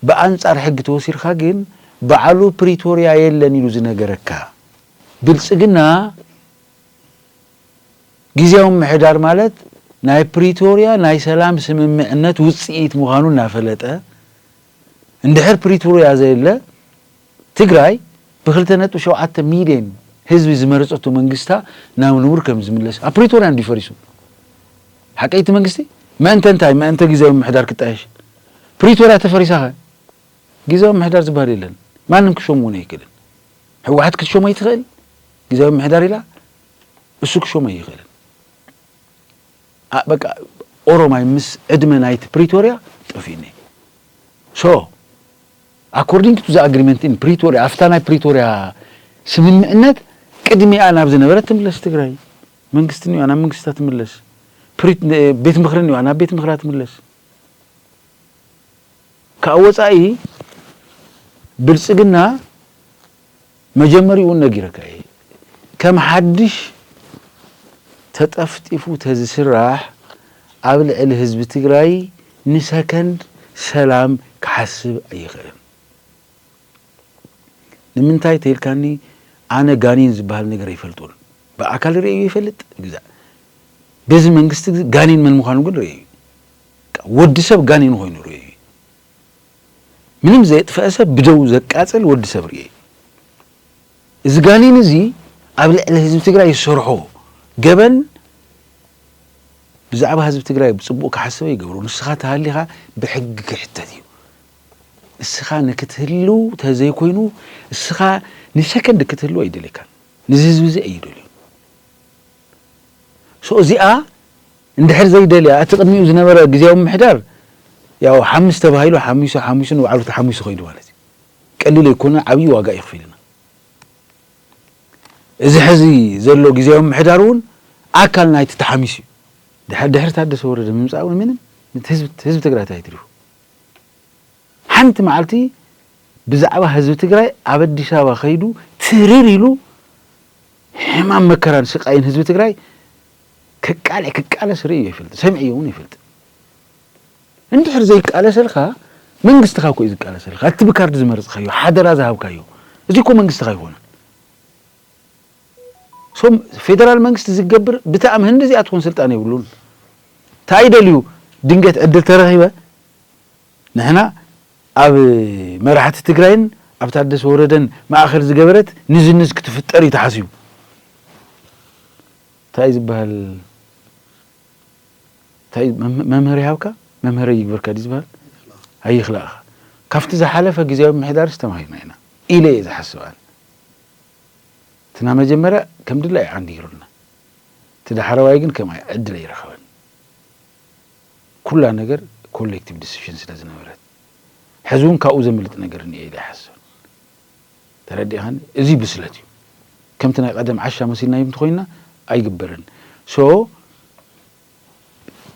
ብኣንጻር ሕጊ ተወሲድካ ግን በዓሉ ፕሪቶርያ የለን ኢሉ ዝነገረካ ብልጽግና ግዜያዊ ምምሕዳር ማለት ናይ ፕሪቶርያ ናይ ሰላም ስምምዕነት ውጽኢት ምዃኑ እናፈለጠ እንድሕር ፕሪቶርያ ዘየለ ትግራይ ብክልተ ነጥቢ ሸውዓተ ሚልዮን ህዝቢ ዝመረፀቶ መንግስታ ናብ ንቡር ከም ዝምለስ ኣብ ፕሪቶርያ እንድዩ ፈሪሱ። ሓቀይቲ መንግስቲ መእንተ እንታይ መእንተ ግዜያዊ ምምሕዳር ክጣየሽ ፕሪቶርያ ተፈሪሳኸ ግዜያዊ ምምሕዳር ዝበሃል የለን። ማንም ክሾም እውን ኣይክእልን። ህወሓት ክትሾም ኣይትኽእል። ግዜያዊ ምምሕዳር ኢላ እሱ ክሾም ኣይኽእልን። በቃ ኦሮማይ ምስ ዕድመ ናይቲ ፕሪቶርያ ጠፊእኒ። So according to the agreement in ፕሪቶርያ፣ ኣብታ ናይ ፕሪቶርያ ስምምዕነት ቅድሚኣ ናብ ዝነበረት ትምለስ ትግራይ። መንግስቲ እኒኣ ናብ መንግስታ ትምለስ። ቤት ምኽሪ እኒኣ ናብ ቤት ምኽራ ትምለስ። ካብ ወፃኢ ብልፅግና መጀመሪኡ እውን ነጊረካ እየ። ከም ሓድሽ ተጠፍጢፉ ተዝስራሕ ኣብ ልዕሊ ህዝቢ ትግራይ ንሰከንድ ሰላም ክሓስብ ኣይኽእልን። ንምንታይ ተይልካኒ ኣነ ጋኔን ዝበሃል ነገር ኣይፈልጦን። ብኣካል ርእዩ ይፈልጥ ግዛእ በዚ መንግስቲ ጋኔን መን ምዃኑ ግን ርእዩ። ወዲ ሰብ ጋኔን ኮይኑ ርእዩ። ምንም ዘየጥፈአ ሰብ ብደው ዘቃጽል ወዲ ሰብ ርእየ። እዚ ጋኔን እዚ ኣብ ልዕሊ ህዝቢ ትግራይ ዝሰርሖ ገበን ብዛዕባ ህዝቢ ትግራይ ብፅቡቅ ክሓስበ ይገብሮ። ንስኻ ተሃሊኻ ብሕጊ ክሕተት እዩ። እስኻ ንክትህልው ተዘይኮይኑ እስኻ ንሰከንድ ክትህልው ኣይደልየካን። ንዚ ህዝቢ እዚ ኣይደልዩ። ሶ እዚኣ እንድሕር ዘይደልያ እቲ ቅድሚኡ ዝነበረ ግዜያዊ ምምሕዳር ያው ሓምስ ተባሂሉ ሓሚሱ ሓሚሱ ንባዕሉ ተሓሚሱ ከይዱ ማለት እዩ። ቀሊል ኣይኮነ፣ ዓብዪ ዋጋ እዩ ከፊልና። እዚ ሕዚ ዘሎ ግዜያዊ ምምሕዳር እውን ኣካል ናይቲ ተሓሚሱ እዩ። ድሕር ድሕር ታደሰ ወረደ ምምፃእ እውን ምንም ህዝቢ ህዝቢ ትግራይ እንታይ ትሪፉ? ሓንቲ መዓልቲ ብዛዕባ ህዝቢ ትግራይ ኣብ ኣዲስ ኣበባ ከይዱ ትርር ኢሉ ሕማም መከራን ስቃይን ህዝቢ ትግራይ ክቃልዕ ክቃለስ ርእዩ ይፈልጥ፣ ሰሚዕዮ እውን ይፈልጥ። እንድሕር ዘይቃለሰልካ መንግስትኻ እኮ እዩ ዝቃለሰልካ። እቲ ብካርድ ዝመረፅካዮ ሓደራ ዝሃብካዮ እዚ እኮ መንግስትኻ ኣይኮነን። ሶም ፌደራል መንግስቲ ዝገብር ብጣዕሚ ህንዲ እዚኣ ትኾን ስልጣን የብሉን። እንታይ ደልዩ ድንገት ዕድል ተረኺበ ንሕና ኣብ መራሕቲ ትግራይን ኣብ ታደሰ ወረደን ማእኸል ዝገበረት ንዝንዝ ክትፍጠር እዩ ተሓሲቡ። እንታይ ዝበሃል እንታይ መም- መምህር ይሃብካ መምህር ይግበርካ ድዩ ዝበሃል ኣይኽላእኻ። ካብቲ ዝሓለፈ ግዜያዊ ምምሕዳርስ ተማሂርና ኢና ኢለ እየ ዝሓስብ ኣነ። እቲ ናይ መጀመርያ ከም ድላይ ዓንዲሩልና፣ እቲ ዳሕረዋይ ግን ከም ዕድል ኣይረኸበን። ኩላ ነገር ኮሌክቲቭ ዲሲሽን ስለ ዝነበረት ሕዚ እውን ካብኡ ዘምልጥ ነገር እኒአ ኢለ ይሓስብ። ተረዲእኻኒ? እዚ ብስለት እዩ። ከምቲ ናይ ቀደም ዓሻ መሲልናዮም እንተኮይንና ኣይግበርን። ሶ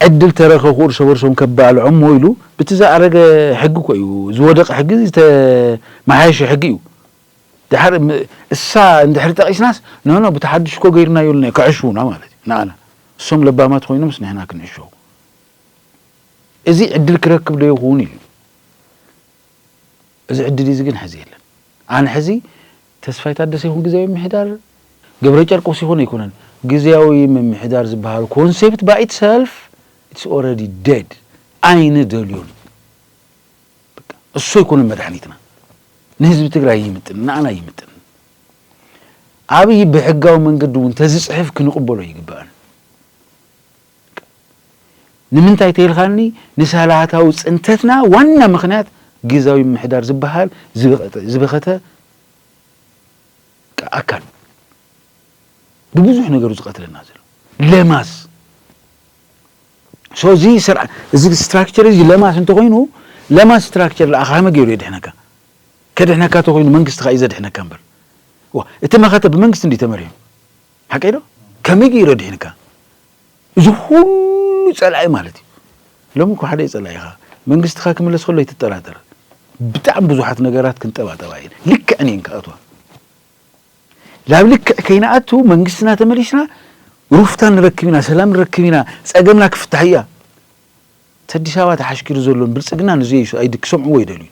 ዕድል ተረኸኹ እርሰ በርሶም ከባልዖም ሞ ኢሉ ብቲ ዝኣረገ ሕጊ እኮ እዩ ዝወደቀ ሕጊ ዝተመሓየሸ ሕጊ እዩ። ድሓር እሳ እንድሕር ጠቂስናስ ኖኖ ብቲ ሓድሽ እኮ ገይርናዮ ኢልና እዩ ክዕሽውና ማለት እዩ ንኣና። እሶም ለባማት ኮይኖምስ ንሕና ክንዕሸው። እዚ ዕድል ክረክብ ዶ ይኸውን ኢሉ። እዚ ዕድል እዚ ግን ሕዚ የለን። ኣነ ሕዚ ተስፋይ ታደሰ ይኹን ግዜያዊ ምምሕዳር ገብረ ጨርቆስ ይኹን ኣይኮነን። ግዜያዊ ምምሕዳር ዝበሃል ኮንሴፕት by itself it's already dead ኣይንደልዮን። በቃ እሱ ኣይኮነን መድሓኒትና። ንህዝቢ ትግራይ ይምጥን ንኣና ይምጥን። ኣብይ ብሕጋዊ መንገዲ እውን ተዝፅሕፍ ክንቕበሎ ይግባእን። ንምንታይ ተይልካኒ ንሳላታዊ ፅንተትና ዋና ምክንያት ግዛዊ ምሕዳር ዝበሃል ዝበኸተ ኣካል ብብዙሕ ነገሩ ዝቀትለና ዘሎ ለማስ ሶ እዚ ስርዓ እዚ ስትራክቸር እዚ ለማስ እንተኮይኑ ለማስ ስትራክቸር ለኣኻ ከመ ገይሩ የድሕነካ? ከድሕነካ ተኮይኑ መንግስቲ ካ እዩ ዘድሕነካ እምበር እቲ መኸተ ብመንግስቲ እንዲ ተመሪሑ ሓቀይ ዶ? ከመይ ገይሩ ኣድሒንካ? እዚ ኩሉ ጸላኢ ማለት እዩ። ሎሚ እኮ ሓደ ጸላኢኻ መንግስትኻ ክምለስ ከሎ ኣይትጠራጠር። ብጣዕሚ ብዙሓት ነገራት ክንጠባጠባ እየን። ልክዕን እየን ክኣትዋ። ላብ ልክዕ ከይንኣቱ መንግስትና ተመሊስና ሩፍታ ንረክብ ኢና፣ ሰላም ንረክብ ኢና፣ ጸገምና ክፍታሕ እያ። እቲ ኣዲስ ኣበባ ተሓሽኪሩ ዘሎን ብልጽግና ንዘይ ኣይድ ክሰምዕዎ ይደልዩ።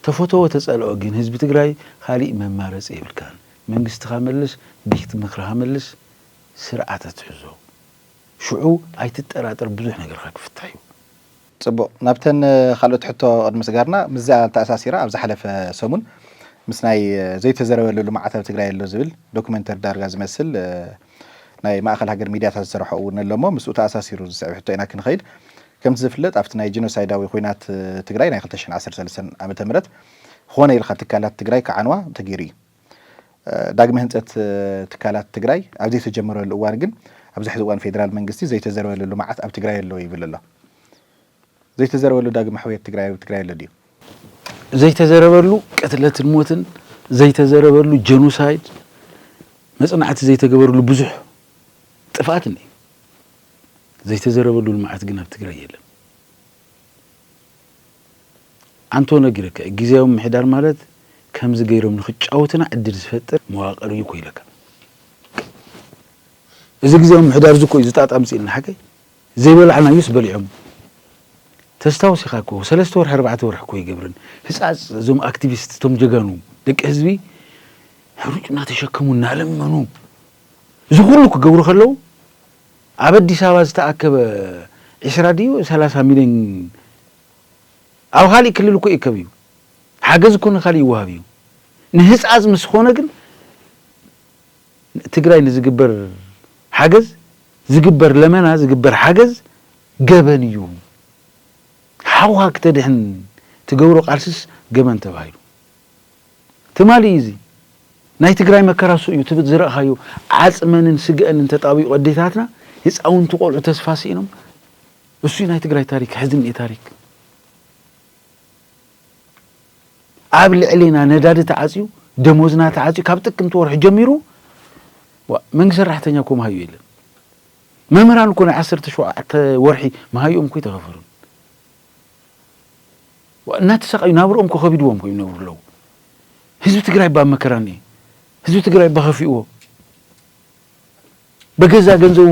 ተፈተወ ተጸልኦ ግን ህዝቢ ትግራይ ካሊእ መማረፂ የብልካን። መንግስትኻ መልስ፣ ቤት ምክርኻ መልስ፣ ስርዓት ኣትሕዞ። ሽዑ ኣይትጠራጠር ብዙሕ ነገርካ ክፍታሕ እዩ። ፅቡቕ ናብተን ካልኦት ሕቶ ቅድሚ ስጋርና ምስዛ ተኣሳሲራ ኣብ ዝሓለፈ ሰሙን ምስ ናይ ዘይተዘረበሉ ልምዓት ኣብ ትግራይ ኣሎ ዝብል ዶክመንተሪ ዳርጋ ዝመስል ናይ ማእኸል ሃገር ሚድያታት ዝሰርሖ እውን ኣሎ እሞ ምስኡ ተኣሳሲሩ ዝስዕብ ሕቶ ኢና ክንኸይድ። ከምቲ ዝፍለጥ ኣብቲ ናይ ጂኖሳይዳዊ ኹናት ትግራይ ናይ ክልተ ሽሕን ዓሰርተ ሰለስተን ዓመተ ምህረት ኾነ ኢልካ ትካላት ትግራይ ክዓንዋ ተገይሩ እዩ። ዳግመ ህንፀት ትካላት ትግራይ ኣብ ዘይተጀመረሉ እዋን ግን ኣብዚ ሕዚ እዋን ፌዴራል መንግስቲ ዘይተዘርበሉ ልምዓት ኣብ ትግራይ ኣሎ ይብል ኣሎ። ዘይተዘረበሉ ዳግመ ሕውየት ትግራይ ኣብ ትግራይ ኣሎ ድዩ? ዘይተዘረበሉ ቅትለትን ሞትን፣ ዘይተዘረበሉ ጀኖሳይድ፣ መፅናዕቲ ዘይተገበረሉ ብዙሕ ጥፍኣት እኒአ። ዘይተዘረበሉ ልምዓት ግን ኣብ ትግራይ የለን። ኣንቶ ነጊረካ፣ ግዜያዊ ምምሕዳር ማለት ከምዚ ገይሮም ንክጫወቱና ዕድል ዝፈጥር መዋቅር እዩ እኮ ኢለካ። እዚ ግዜያዊ ምምሕዳር እዚ እኮ እዩ ዝጣጣም ስኢልና ሓቀይ። ዘይበላዕናዩስ በሊዖም። ተስታውስ ኢኻ እኮ ሰለስተ ወርሒ ኣርባዕተ ወርሒ እኮ ይገብርን። ህፃፅ እዞም ኣክቲቪስት እቶም ጀጋኑ ደቂ ህዝቢ ሕሩጭ እናተሸከሙ እናለመኑ እዚ ኩሉ ክገብሩ ከለዉ ኣብ ኣዲስ ኣበባ ዝተኣከበ ዒስራ ድዩ ሰላሳ ሚልዮን ኣብ ካሊእ ክልል እኮ ይእከብ እዩ። ሓገዝ እኮ ንካሊእ ይወሃብ እዩ። ንህፃፅ ምስ ኮነ ግን ትግራይ ንዝግበር ሓገዝ ዝግበር ለመና ዝግበር ሓገዝ ገበን እዩ። ሓውካ ክተድሕን ትገብሮ ቃልስስ ገበን ተባሂሉ። ትማሊ እዩ እዚ ናይ ትግራይ መከራ እሱ እዩ ትብል ዝረእኻዮ ዓፅመንን ስግአንን ተጣቢቑ ኣዴታትና ህፃውንቲ ቆልዑ ተስፋ ስኢኖም እሱ ናይ ትግራይ ታሪክ ሕዝኒ ታሪክ ኣብ ልዕሌና ነዳዲ ተዓፅዩ ደሞዝና ተዓፅዩ ካብ ጥቅምቲ ወርሒ ጀሚሩ መንግስቲ ሰራሕተኛ እኮ መሃዩ የለን። መምህራን እኮ ናይ ዓሰርተ ሸውዓተ ወርሒ መሃይኦም እኮ ይተኸፈሉን እናተሰቃዩ ናብርኦም እኮ ከቢድዎም እኮ ይነብሩ ኣለዉ። ህዝቢ ትግራይ ባ መከራ እኒኤ ህዝቢ ትግራይ ባ ከፊእዎ በገዛ ገንዘቡ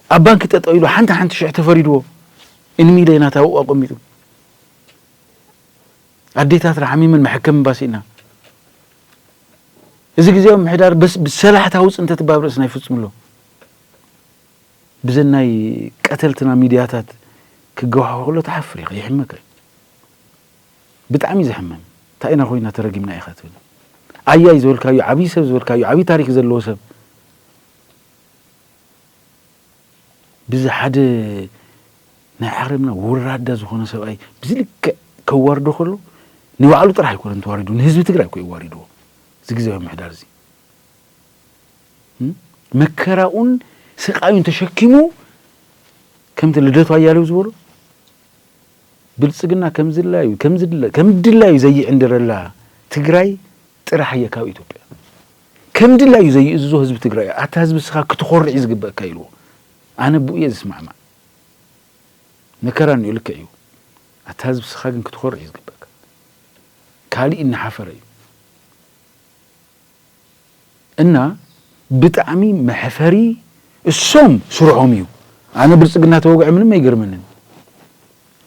ኣብ ባንክ ጠጠው ኢሉ ሓንቲ ሓንቲ ሽሕ ተፈሪድዎ ኢንሚለ ናታው ኣቆሚጡ ኣዴታትና ሓሚመን መሐከሚ ባሲእና እዚ ግዜያዊ ምሕዳር በስ ብሰላሕታዊ ፅንተት ባብ ርእስና ይፍፅም ኣሎ። ብዘናይ ቀተልትና ሚድያታት ክገዋሖ ከሎ ትሓፍር ኢኻ ይሕመካ እዩ። ብጣዕሚ እዩ ዘሕመም። እንታይ ኢና ኮይና ተረጊምና ኢኻ ትብል ኣያይ ዝበልካዩ ዓብዪ ሰብ ዝበልካዩ ዓብዪ ታሪክ ዘለዎ ሰብ ብዚ ሓደ ናይ ዓረብና ወራዳ ዝኾነ ሰብኣይ ብዚ ልክዕ ከዋርዶ ከሎ ንባዕሉ ጥራሕ ኣይኮነን ተዋሪዱ ንህዝቢ ትግራይ እኮ የዋሪድዎ። እዚ ግዜያዊ ምሕዳር እዚ መከራኡን ስቃዩን ተሸኪሙ ከምቲ ልደቱ ኣያሌው ዝበሎ ብልፅግና ከምዝላዩ ከምዝድለ ከምድላዩ ዘይዕንድረላ ትግራይ ጥራሕ እየ ካብ ኢትዮጵያ ከምድላዩ ዘይእዝዞ ህዝቢ ትግራይ ኣታ ህዝቢ ስኻ ክትኾርዕ እዩ ዝግበእካ ኢልዎ። ኣነ ብኡ እየ ዝስማዕማዕ። መከራ እኒኦ ልክዕ እዩ። ኣታ ህዝቢ ስኻ ግን ክትኾርዕ እዩ ዝግበእካ። ካሊእ እናሓፈረ እዩ። እና ብጣዕሚ መሕፈሪ እሶም ስርሖም እዩ። ኣነ ብልፅግና ተወግዐ ምንም ኣይገርመንን።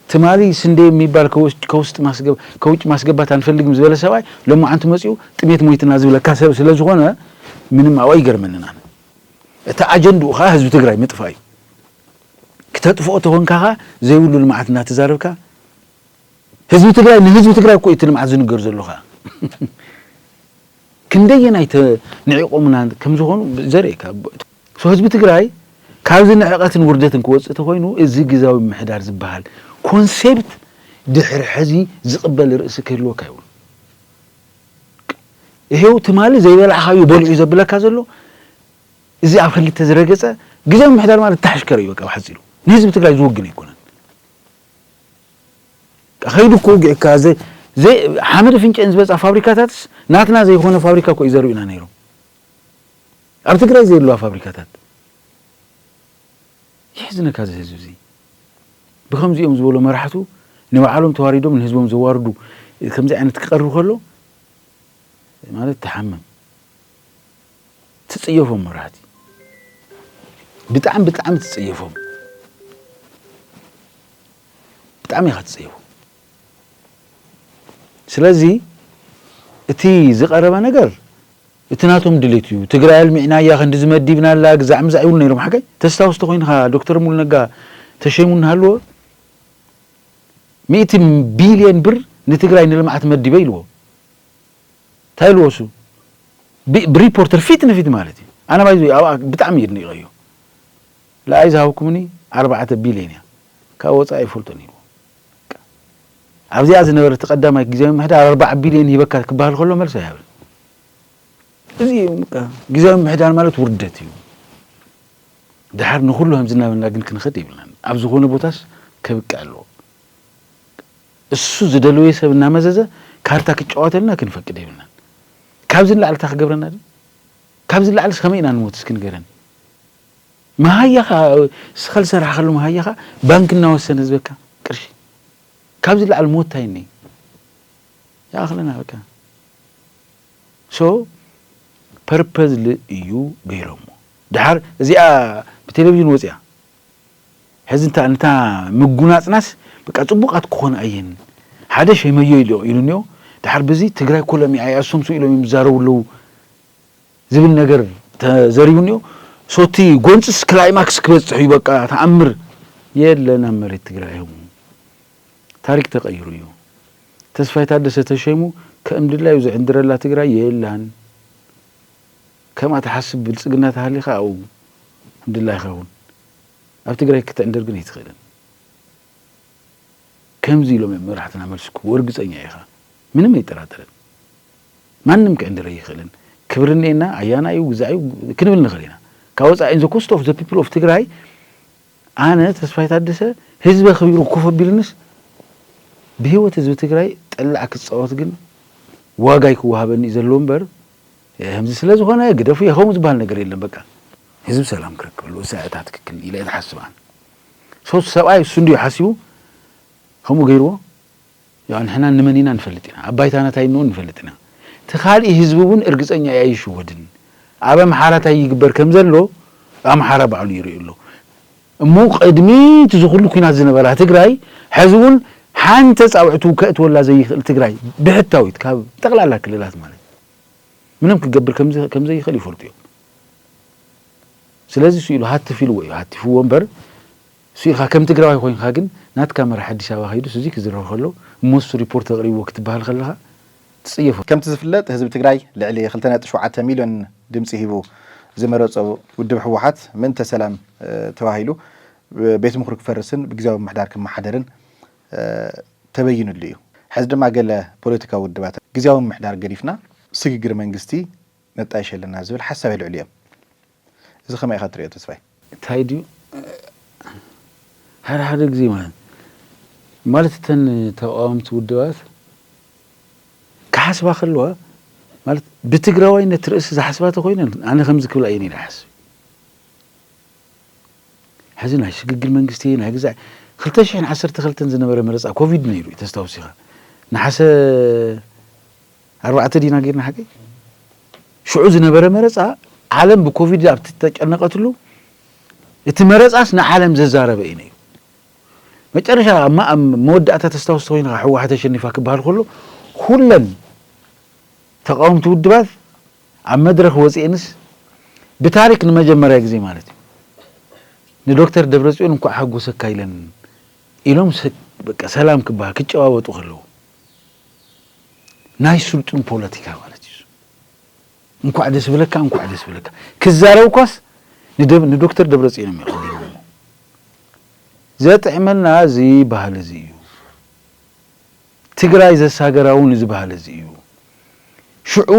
ትማሊ ስንዴ የሚባል ከውስጥ ማስገብ ከውጭ ማስገባት አንፈልግም ዝበለ ሰብኣይ ለማዓንቲ መፅኡ ጥሜት ሞይትና ዝብለካ ሰብ ስለ ዝኾነ ምንም ኣብኡ ኣይገርመንን። ኣነ እቲ ኣጀንድኡ ከዓ ህዝቢ ትግራይ ምጥፋእ እዩ። ክተጥፍኦ ተኾንካ ከዓ ዘይብሉ ልምዓት እናተዛረብካ ህዝቢ ትግራይ ንህዝቢ ትግራይ እኮ እቲ ልምዓት ዝንገር ዘሎ ከዓ ክንደየናይ ንዒቆምና ከምዝኾኑ ዘርእየካ ህዝቢ ትግራይ ካብዚ ንዕቀትን ውርደትን ክወፅእ ተኮይኑ እዚ ግዛዊ ምሕዳር ዝበሃል ኮንሴፕት ድሕሪ ሕዚ ዝቕበል ርእሲ ክህልወካ ይብሉ። ይሄው ትማሊ ዘይበላዕኻዩ በልዑ ዘብለካ ዘሎ እዚ ኣብ ክልተ ዝረገፀ ግዛዊ ምሕዳር ማለት ተሓሽከረ እዩ። በቃ ብሓፂሩ ንህዝቢ ትግራይ ዝውግን ኣይኮነን። ከይዱ እኮ ውግዕካ ሓመድ ፍንጨን ዝበፃ ፋብሪካታትስ ናትና ዘይኮነ ፋብሪካ እኮ እዩ ዘርእዩና ነይሮም። ኣብ ትግራይ ዘየለዋ ፋብሪካታት የሕዝነካ እዚ ህዝቢ እዚ ብከምዚኦም ዝበሎ መራሕቱ ንባዕሎም ተዋሪዶም ንህዝቦም ዘዋርዱ ከምዚ ዓይነት ክቀርብ ከሎ ማለት ትሓምም ትፅየፎም መራሕቲ ብጣዕሚ ብጣዕሚ ትፅየፎም ብጣዕሚ ኢኻ ትፅየፎም ስለዚ እቲ ዝቐረበ ነገር እቲ ናቶም ድሌት እዩ ትግራይ ኣልሚዕናያ ክንዲ ዝመዲብናላ ግዛዕ ምዛዕ ይብሉ ነይሮም ሓቀይ ተስታውስቲ ኮይንካ ዶክተር ሙሉ ነጋ ተሸይሙ እናሃለዎ ሚእቲ ቢልየን ብር ንትግራይ ንልምዓት መዲበ ኢልዎ እንታይ ኢልዎ እሱ ብሪፖርተር ፊት ንፊት ማለት እዩ ኣነ ባይዞ ኣብኣ ብጣዕሚ የድኒቀዮ ለኣይ ዝሃብኩምኒ ኣርባዕተ ቢልየን እያ ካብ ወፃኢ ኣይፈልጦን ኢልዎ ኣብዚኣ ዝነበረ እቲ ቀዳማይ ግዜያዊ ምሕዳር ኣርባዓ ቢልየን ሂበካ ክበሃል ከሎ መልሲ ኣይሃብን እዚ እዩ በቃ። ግዝያዊ ምምሕዳር ማለት ውርደት እዩ። ድሓር ንኹሉ ከምዚ እናበልና ግን ክንኸድ የብልናን። ኣብ ዝኾነ ቦታስ ከብቅዕ ኣለዎ። እሱ ዝደለዮ ሰብ እናመዘዘ ካርታ ክጫወተልና ክንፈቅድ የብልናን። ካብዚ ንላዕሊ እንታይ ክገብረና ድዩ? ካብዚ ንላዕልስ ከመይ ኢና ንሞት እስኪ ንገረኒ? መሃያኻ፣ እስኻ ዝሰራሕካሉ መሃያኻ ባንክ እናወሰነ ዝበካ ቅርሺ። ካብዚ ንላዕሊ ሞት እንታይ እኒኦ? ይኣኽለና በቃ። So purposely እዩ ገይሮሞ። ድሓር እዚኣ ብቴሌቪዥን ወፂኣ። ሕዚ እንታ እንታ ምጉናፅናስ በቃ ፅቡቃት ክኾን ኣየን። ሓደ ሸመዮ ኢሉ ኢሉ እኒኦ። ድሓር በዚ ትግራይ ኮለሚ ኣይ ኣሶምሱ ኢሎም እዮም ዝዛረቡ ኣለዉ ዝብል ነገር ተዘሪቡ እኒኦ። ሶቲ ጎንፅስ ክላይማክስ ክበፅሕ እዩ በቃ ተኣምር የለን ኣብ መሬት ትግራይ። ታሪክ ተቐይሩ እዩ። ተስፋይ ታደሰ ተሸይሙ ከም ድላዩ ዝዕንድረላ ትግራይ የላን። ከምኣ ትሓስብ ብልጽግና ተሃሊኻ ኣብኡ ከም ድላይኻ እውን ኣብ ትግራይ ክትዕንድር ግን ኣይትኽእልን። ከምዚ ኢሎም እዮም መራሕትና መልሲ ክህቡ እርግጸኛ ኢኻ። ምንም ኣይጠራጠርን። ማንም ክዕንድር ኣይኽእልን። ክብሪ እኒኤና ኣያና እዩ ግዛእ እዩ ክንብል ንኽእል ኢና። ካብ ወፃኢ in the cost of the people of ትግራይ ኣነ ተስፋይ ታደሰ ህዝቢ ኣኽቢሩ ኮፍ ኣቢሉንስ ብህይወት ህዝቢ ትግራይ ጠላዕ ክፃወት ግን ዋጋ ይክወሃበኒ እዩ ዘለዎ እምበር ከምዚ ስለ ዝኾነ ግደፉ ከምኡ ዝበሃል ነገር የለን። በቃ ህዝቢ ሰላም ክረክበሉ እሳ እታ ትክክል ኢለ እየ ዝሓስብ ኣነ። ሶ ሰብኣይ እሱ እንድዩ ሓሲቡ ከምኡ ገይርዎ። ያው ንሕና ንመን ኢና ንፈልጥ ኢና፣ ኣብ ባይታና እንታይ እንውን ንፈልጥ ኢና። እቲ ካልእ ህዝቢ እውን እርግፀኛ እየ ኣይሽወድን። ኣብ ኣምሓራ እንታይ ይግበር ከም ዘሎ ኣምሓራ ባዕሉ ይርእዩ ኣሎ። እሞ ቅድሚ እቲ ዝኹሉ ኩናት ዝነበራ ትግራይ ሕዚ እውን ሓንቲ ፃውዕቱ ከእትወላ ዘይኽእል ትግራይ ብሕታዊት ካብ ጠቕላላ ክልላት ማለት ምንም ክገብር ከም ዘይ- ከም ዘይኽእል ይፈልጡ እዮም። ስለዚ እሱ ኢሉ ሃትፍ ኢልዎ እዩ ሃቲፍዎ እምበር እሱ ኢልካ ከም ትግራዋይ ኮይንካ ግን ናትካ መራሕ ኣዲስ ኣበባ ከይዱስ እዚ ክዝረብ ከሎ እሞ እሱ ሪፖርት ኣቕሪብዎ ክትበሃል ከለኻ ትፅየፎ። ከምቲ ዝፍለጥ ህዝቢ ትግራይ ልዕሊ ክልተ ነጥቢ ሸውዓተ ሚልዮን ድምፂ ሂቡ ዝመረፆ ውድብ ህወሓት ምእንተ ሰላም ተባሂሉ ቤት ምኽሪ ክፈርስን ብግዜያዊ ምምሕዳር ክመሓደርን ተበይኑሉ እዩ። ሕዚ ድማ ገለ ፖለቲካዊ ውድባት ግዜያዊ ምምሕዳር ገዲፍና ስግግር መንግስቲ ነጣይሽ ኣለና ዝብል ሓሳብ የልዕሉ እዮም። እዚ ከመይ ኢኻ ትሪኦ ተስፋይ? እንታይ ድዩ ሓደ ሓደ ግዜ ማለት ማለት እተን ተቃወምቲ ውድባት ክሓስባ ከለዋ ማለት ብትግራዋይነት ርእሲ ዝሓስባ ተኮይነን ኣነ ከምዚ ክብላ እየን ኢለ ሓስብ። ሕዚ ናይ ሽግግር መንግስቲ ናይ ግዛዕ ክልተ ሽሕን ዓሰርተ ክልተን ዝነበረ መረፃ ኮቪድ ነይሩ እዩ ተስታውስ ኢኻ። ነሓሰ ኣርባዕተ ዲና ጌርና ሓቂ ሽዑ ዝነበረ መረፃ ዓለም ብኮቪድ ኣብ ተጨነቀትሉ እቲ መረፃስ ንዓለም ዘዛረበ እዩ ነይሩ። መጨረሻ ኣብ ማ- ኣብ መወዳእታ ተስታውስ ኮይንካ ህወሓት ኣሸኒፋ ክበሃል ከሎ ኩለን ተቃወምቲ ውድባት ኣብ መድረኽ ወፂኤንስ ብታሪክ ንመጀመርያ ግዜ ማለት እዩ ንዶክተር ደብረፅዮን እንኳዕ ሓጎሰካ ኢለን ኢሎም ሰ- በቃ ሰላም ክበሃል ክጨባበጡ ከለዉ ናይ ስልጡን ፖለቲካ ማለት እዩ። እንኳዕ ደስ ብለካ እንኳዕ ደስ ብለካ ክዛረብ ኳስ ንደብ- ንዶክተር ደብረፅዮን እዮም የቐዲሞሞ። ዘጥዕመልና እዚ ባህሊ እዚ እዩ። ትግራይ ዘሳገራ እውን እዚ ባህሊ እዚ እዩ። ሽዑ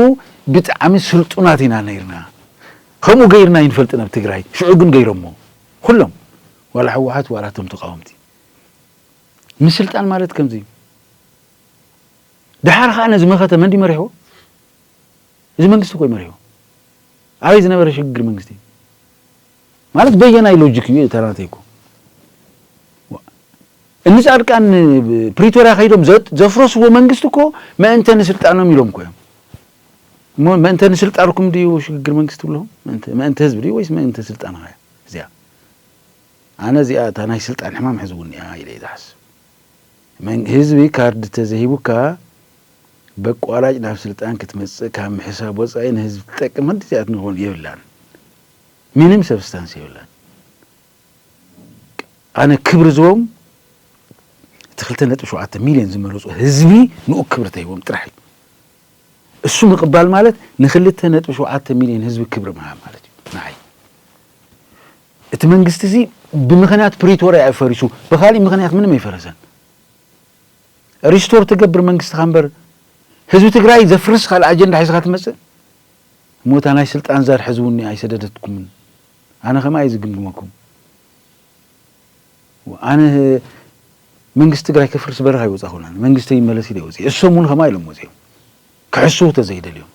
ብጣዕሚ ስልጡናት ኢና ነይርና። ከምኡ ገይርና ይንፈልጥ ናብ ትግራይ ሽዑ ግን ገይሮሞ ኩሎም ዋላ ህወሓት ዋላ እቶም ተቃወምቲ ምስልጣን ማለት ከምዚ እዩ። ድሓር ከዓ ነዚ መኸተ መን ድዩ መሪሕዎ? እዚ መንግስቲ እኮ እዩ መሪሕዎ። ኣበይ ዝነበረ ሽግግር መንግስቲ ማለት በየናይ ሎጂክ እዩ ተራተይኮ እኒ ጻድቃን ፕሪቶርያ ከይዶም ዘጥ- ዘፍረስዎ መንግስቲ እኮ መእንተ ንስልጣኖም ኢሎም እኮ እዮም። እሞ መእንተ ንስልጣንኩም ድዩ ሽግግር መንግስቲ ብለኹም? መእንተ መእንተ ህዝቢ ድዩ ወይስ መእንተ ስልጣንኻ እያ እዚኣ? ኣነ እዚኣ እታ ናይ ስልጣን ሕማም ሕዝውኒ እያ ኢለ እየ ዝሓስብ። መን- ህዝቢ ካርድ ተዘሂቡካ በቋራጭ ናብ ስልጣን ክትመፅእ ካብ ምሕሳብ ወፃኢ ንህዝቢ ትጠቅም ክንዲ እዚኣ ትንኾን የብላን። ምንም ሰብስታንስ የብላን። ኣነ ክብሪ ዝቦም እቲ ክልተ ነጥቢ ሸውዓተ ሚልዮን ዝመረፁ ህዝቢ ንኡ ክብሪ ተሂቦም ጥራሕ እዩ። እሱ ምቕባል ማለት ንክልተ ነጥቢ ሸውዓተ ሚልዮን ህዝቢ ክብሪ ምሃብ ማለት እዩ ንዓይ። እቲ መንግስቲ እዚ ብምኽንያት ፕሪቶርያ እዩ ፈሪሱ፣ ብካሊእ ምኽንያት ምንም ኣይፈረሰን። ሪስቶር ትገብር መንግስትኻ እምበር ህዝቢ ትግራይ ዘፍርስ ካልእ ኣጀንዳ ሒዝካ ትመፅእ ሞታ ናይ ስልጣን ዛር ሕዝውኒ ኣይሰደደትኩምን። ኣነ ከማይ ዝግምግመኩም ኣነ መንግስቲ ትግራይ ከፍርስ በረኻ ይወፃኹና መንግስቲ ይመለስ ኢለ ወፂ እሶም እውን ከማ ኢሎም ወፂኦም ክሕስቡ ተዘይደልዮም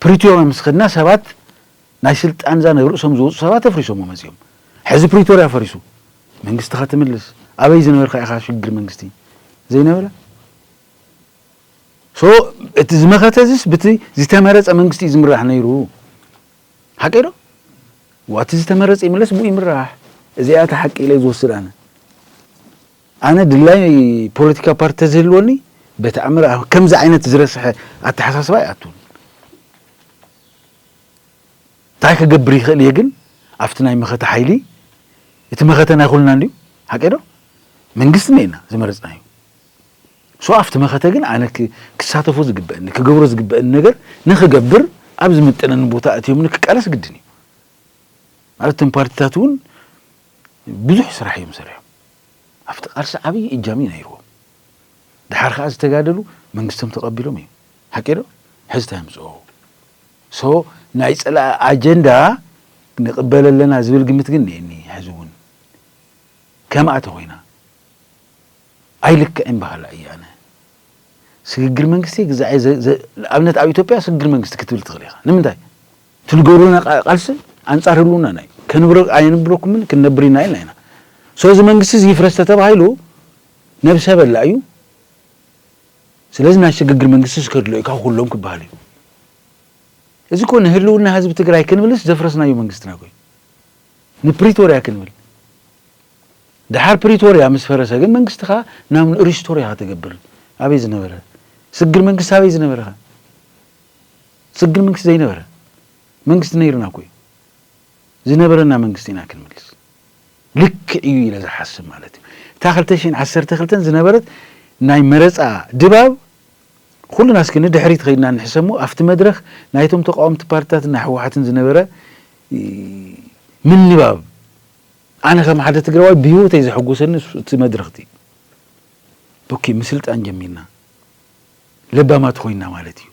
ፕሪቶሪያ ምስ ኸድና ሰባት ናይ ስልጣን ዛር ናብ ርእሶም ዝወፁ ሰባት ኣፍሪሶሞ መፂኦም። ሕዚ ፕሪቶሪያ ፈሪሱ መንግስቲ ኸትምልስ ኣበይ ዝነበርካ ኢኻ ሽግግር መንግስቲ ዘይነበረ ሶ እቲ ዝመኸተ ዝስ ብቲ ዝተመረፀ መንግስቲ እዩ ዝምራሕ ነይሩ። ሓቀይ ዶ? ዋቲ ዝተመረፀ ይምለስ ብኡ ይምራሕ። እዚኣ እቲ ሓቂ ኢለ ዝወስድ ኣነ ኣነ ድላይ ፖለቲካ ፓርቲ ተዝህልወኒ በቲ ኣምር ከምዚ ዓይነት ዝረስሐ ኣተሓሳስባ ይኣቱን እንታይ ክገብር ይኽእል እየ ግን ኣብቲ ናይ መኸተ ሓይሊ እቲ መኸተ ናይ ኩልና እንድዩ ሓቂ ዶ መንግስቲ ኔና ዝመረፅናዩ ሶ ኣብቲ መኸተ ግን ኣነ ክሳተፎ ዝግበአኒ ክገብሮ ዝግበአኒ ነገር ንክገብር ኣብ ዝምጥነኒ ቦታ እትዮምኒ ክቃለስ ግድን እዩ ማለት እቶም ፓርቲታት እውን ብዙሕ ስራሕ እዮም ሰሪሖም ኣብቲ ቃልሲ ዓብዪ እጃም እዩ ነይርዎም ድሓር ከዓ ዝተጋደሉ መንግስቶም ተቐቢሎም እዩ ሓቂ ዶ ሕዝታ የምፅኦ ሶ ናይ ፀላእ ኣጀንዳ ንቕበል ኣለና ዝብል ግምት ግን እኒአኒ ሕዚ እውን ከምኣ ተኾይና ኣይልክዕን በሃላ እየ ኣነ ስግግር መንግስቲ ግዛዕ ኣብነት ኣብ ኢትዮጵያ ስግግር መንግስቲ ክትብል ትኽእል ኢኻ ንምንታይ ትልገብሩና ቃልሲ ኣንፃር ህልውና ናይ ከንብሮ ኣየንብረኩምን ክንነብር ኢና ኢልና ኢና ሶ እዚ መንግስቲ እዚ ይፍረስ ተተባሂሉ ነብሰ በላ እዩ ስለዚ ናይ ስግግር መንግስቲ ዝከድሎ እዩ ካብ ኩሎም ክበሃል እዩ እዚ ኮ ንህልውና ህዝቢ ትግራይ ክንብልስ ዘፍረስናዮ መንግስትና ኮ ንፕሪቶርያ ክንብል ድሓር ፕሪቶርያ ምስ ፈረሰ ግን መንግስትኻ ናብ ሪስቶር ኢኻ ትገብር ኣበይ ዝነበረ ስግር መንግስቲ ኣበይ ዝነበረኻ ስግር መንግስቲ ዘይነበረ መንግስቲ ነይርና ኮ ዝነበረና መንግስቲ ኢና ክንምልስ ልክዕ እዩ ኢለ ዝሓስብ ማለት እዩ እታ ክልተ ሽሕን ዓሰርተ ክልተን ዝነበረት ናይ መረፃ ድባብ ኩሉና እስኪ ንድሕሪት ኸይድና ንሕሰሞ ኣብቲ መድረኽ ናይቶም ተቃወምቲ ፓርትታትን ናይ ህወሓትን ዝነበረ ምንባብ ኣነ ከም ሓደ ትግራዋይ ብህይወተይ ዘሐጎሰኒ እቲ መድረኽቲ ኦኬ ምስልጣን ጀሚርና ለባማት ኮይና ማለት እዩ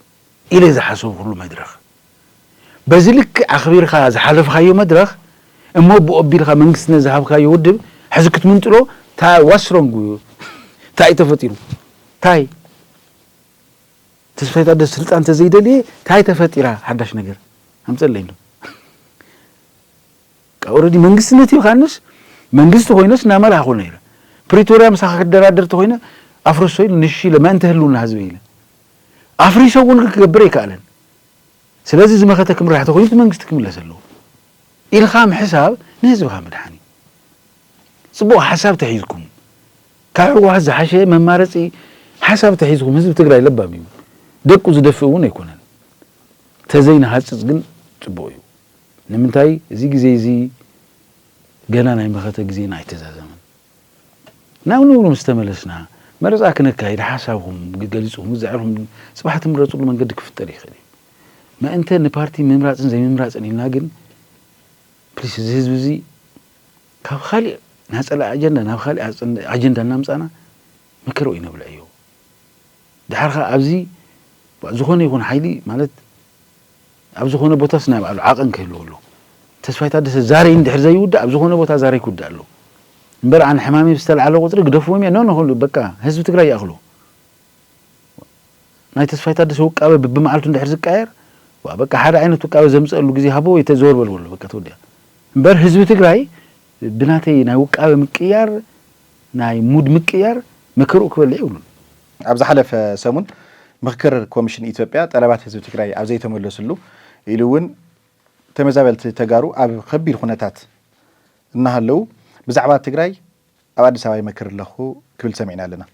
ኢለ ዝሓሰቡ ኩሉ መድረኽ በዚ ልክዕ ኣኽቢርካ ዝሓለፍካዮ መድረኽ እሞ ብኦቢልካ መንግስቲ ነዝሃብካዮ ውድብ ሕዚ ክትምንጥሎ ዋስሮንግ እንታይ እዩ ተፈጢሩ እንታይ ተስፋይ ታደሰ ስልጣን ተዘይደልየ እንታይ ተፈጢራ ሓዳሽ ነገር ኣምፀለይ እንዶ ኦረዲ መንግስትነት እዩ ካንስ መንግስቲ ኮይነስ እናመራሕኹ ነይረ ፕሪቶሪያ ምሳኻ ክደራደር ተኮይነ ኣፍርሶ ኢሉ ንሽ ኢለ መእንተ ህልውና ህዝቢ ኢለ ኣፍሪሶ እውን ክገብር ኣይከኣለን ስለዚ እዚ መኸተ ክምራሕ ተኮይኑ እቲ መንግስቲ ክምለስ ኣለዎ ኢልካ ምሕሳብ ንህዝብኻ ምድሓን እዩ ፅቡቕ ሓሳብ ተሒዝኩም ካብ ህወሓት ዝሓሸ መማረፂ ሓሳብ ተሒዝኩም ህዝቢ ትግራይ ለባም እዩ ደቁ ዝደፍእ እውን ኣይኮነን ተዘይንሃፅፅ ግን ፅቡቕ እዩ ንምንታይ እዚ ግዜ እዚ ገና ናይ መኸተ ግዜና ኣይተዛዘመን ናብ ንብሩ ምስ ተመለስና መረፃ ክነካይድ ሓሳብኹም ገሊፅኹም ዝዕርኹም ፅባሕ ትምረፅሉ መንገዲ ክፍጠር ይኽእል እዩ መእንተ ንፓርቲ ምምራፅን ዘይምምራፅን ኢልና ግን ፕሊስ እዚ ህዝቢ እዚ ካብ ካሊእ ናፀላ ኣጀንዳ ናብ ካሊእ ኣጀንዳ እናምፃና መከረው ይነብልዐዮ ድሓር ከዓ ኣብዚ ዝኾነ ይኹን ሓይሊ ማለት ኣብ ዝኾነ ቦታስ ናይ ባዕሉ ዓቐን ክህልዎ ኣለዎ ተስፋይ ታደሰ ዛረይ እንድሕር ዘይውዳእ ኣብ ዝኾነ ቦታ ዛረይ ክውዳእ ኣለዎ እምበር ኣነ ሕማመይ ዝተልዓለ ቁፅሪ ግደፍዎም እየ ኖ ንክሉ በቃ ህዝቢ ትግራይ ይኣኽሎ ናይ ተስፋይ ታደሰ ውቃበ ብብመዓልቱ እንድሕር ዝቃየር ዋ በቃ ሓደ ዓይነት ውቃበ ዘምፀሉ ግዜ ሃቦ ወይ ተዘወር በልዎ ኣሎ በቃ ተወዲኣ እምበር ህዝቢ ትግራይ ብናተይ ናይ ውቃበ ምቅያር ናይ ሙድ ምቅያር መከርኡ ክበልዕ ይብሉን ኣብ ዝሓለፈ ሰሙን ምኽክር ኮሚሽን ኢትዮጵያ ጠለባት ህዝቢ ትግራይ ኣብ ዘይተመለስሉ ኢሉ እውን ተመዛበልቲ ተጋሩ ኣብ ከቢድ ኩነታት እናሃለዉ ብዛዕባ ትግራይ ኣብ ኣዲስ ኣበባ ይመክር ኣለኹ ክብል ሰሚዕና ኣለና።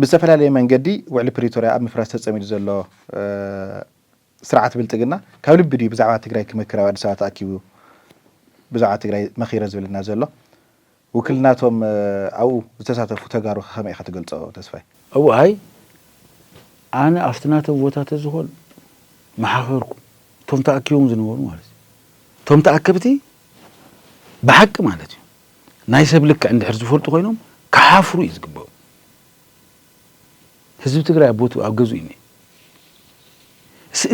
ብዝተፈላለየ መንገዲ ውዕሊ ፕሪቶርያ ኣብ ምፍራስ ተፀሚዱ ዘሎ ስርዓት ብልፅግና ካብ ልቢ ድዩ ብዛዕባ ትግራይ ክመክር ኣብ ኣዲስ ኣበባ ተኣኪቡ ብዛዕባ ትግራይ መኺረ ዝብለና ዘሎ? ውክልናቶም ኣብኡ ዝተሳተፉ ተጋሩ ከመይ ኢኻ ትገልፆ ተስፋይ? እዋይ ኣነ ኣብቲ ናቶም ቦታ ተዝኾን መሓኸርኩ እቶም ተኣኪቦም ዝነበሩ ማለት እዩ እቶም ተኣከብቲ ብሓቂ ማለት እዩ ናይ ሰብ ልክዕ እንድሕር ዝፈልጡ ኮይኖም ክሓፍሩ እዩ ዝግበኦም ህዝቢ ትግራይ ኣብ ቦትኡ ኣብ ገዝኡ እዩ እኒሀ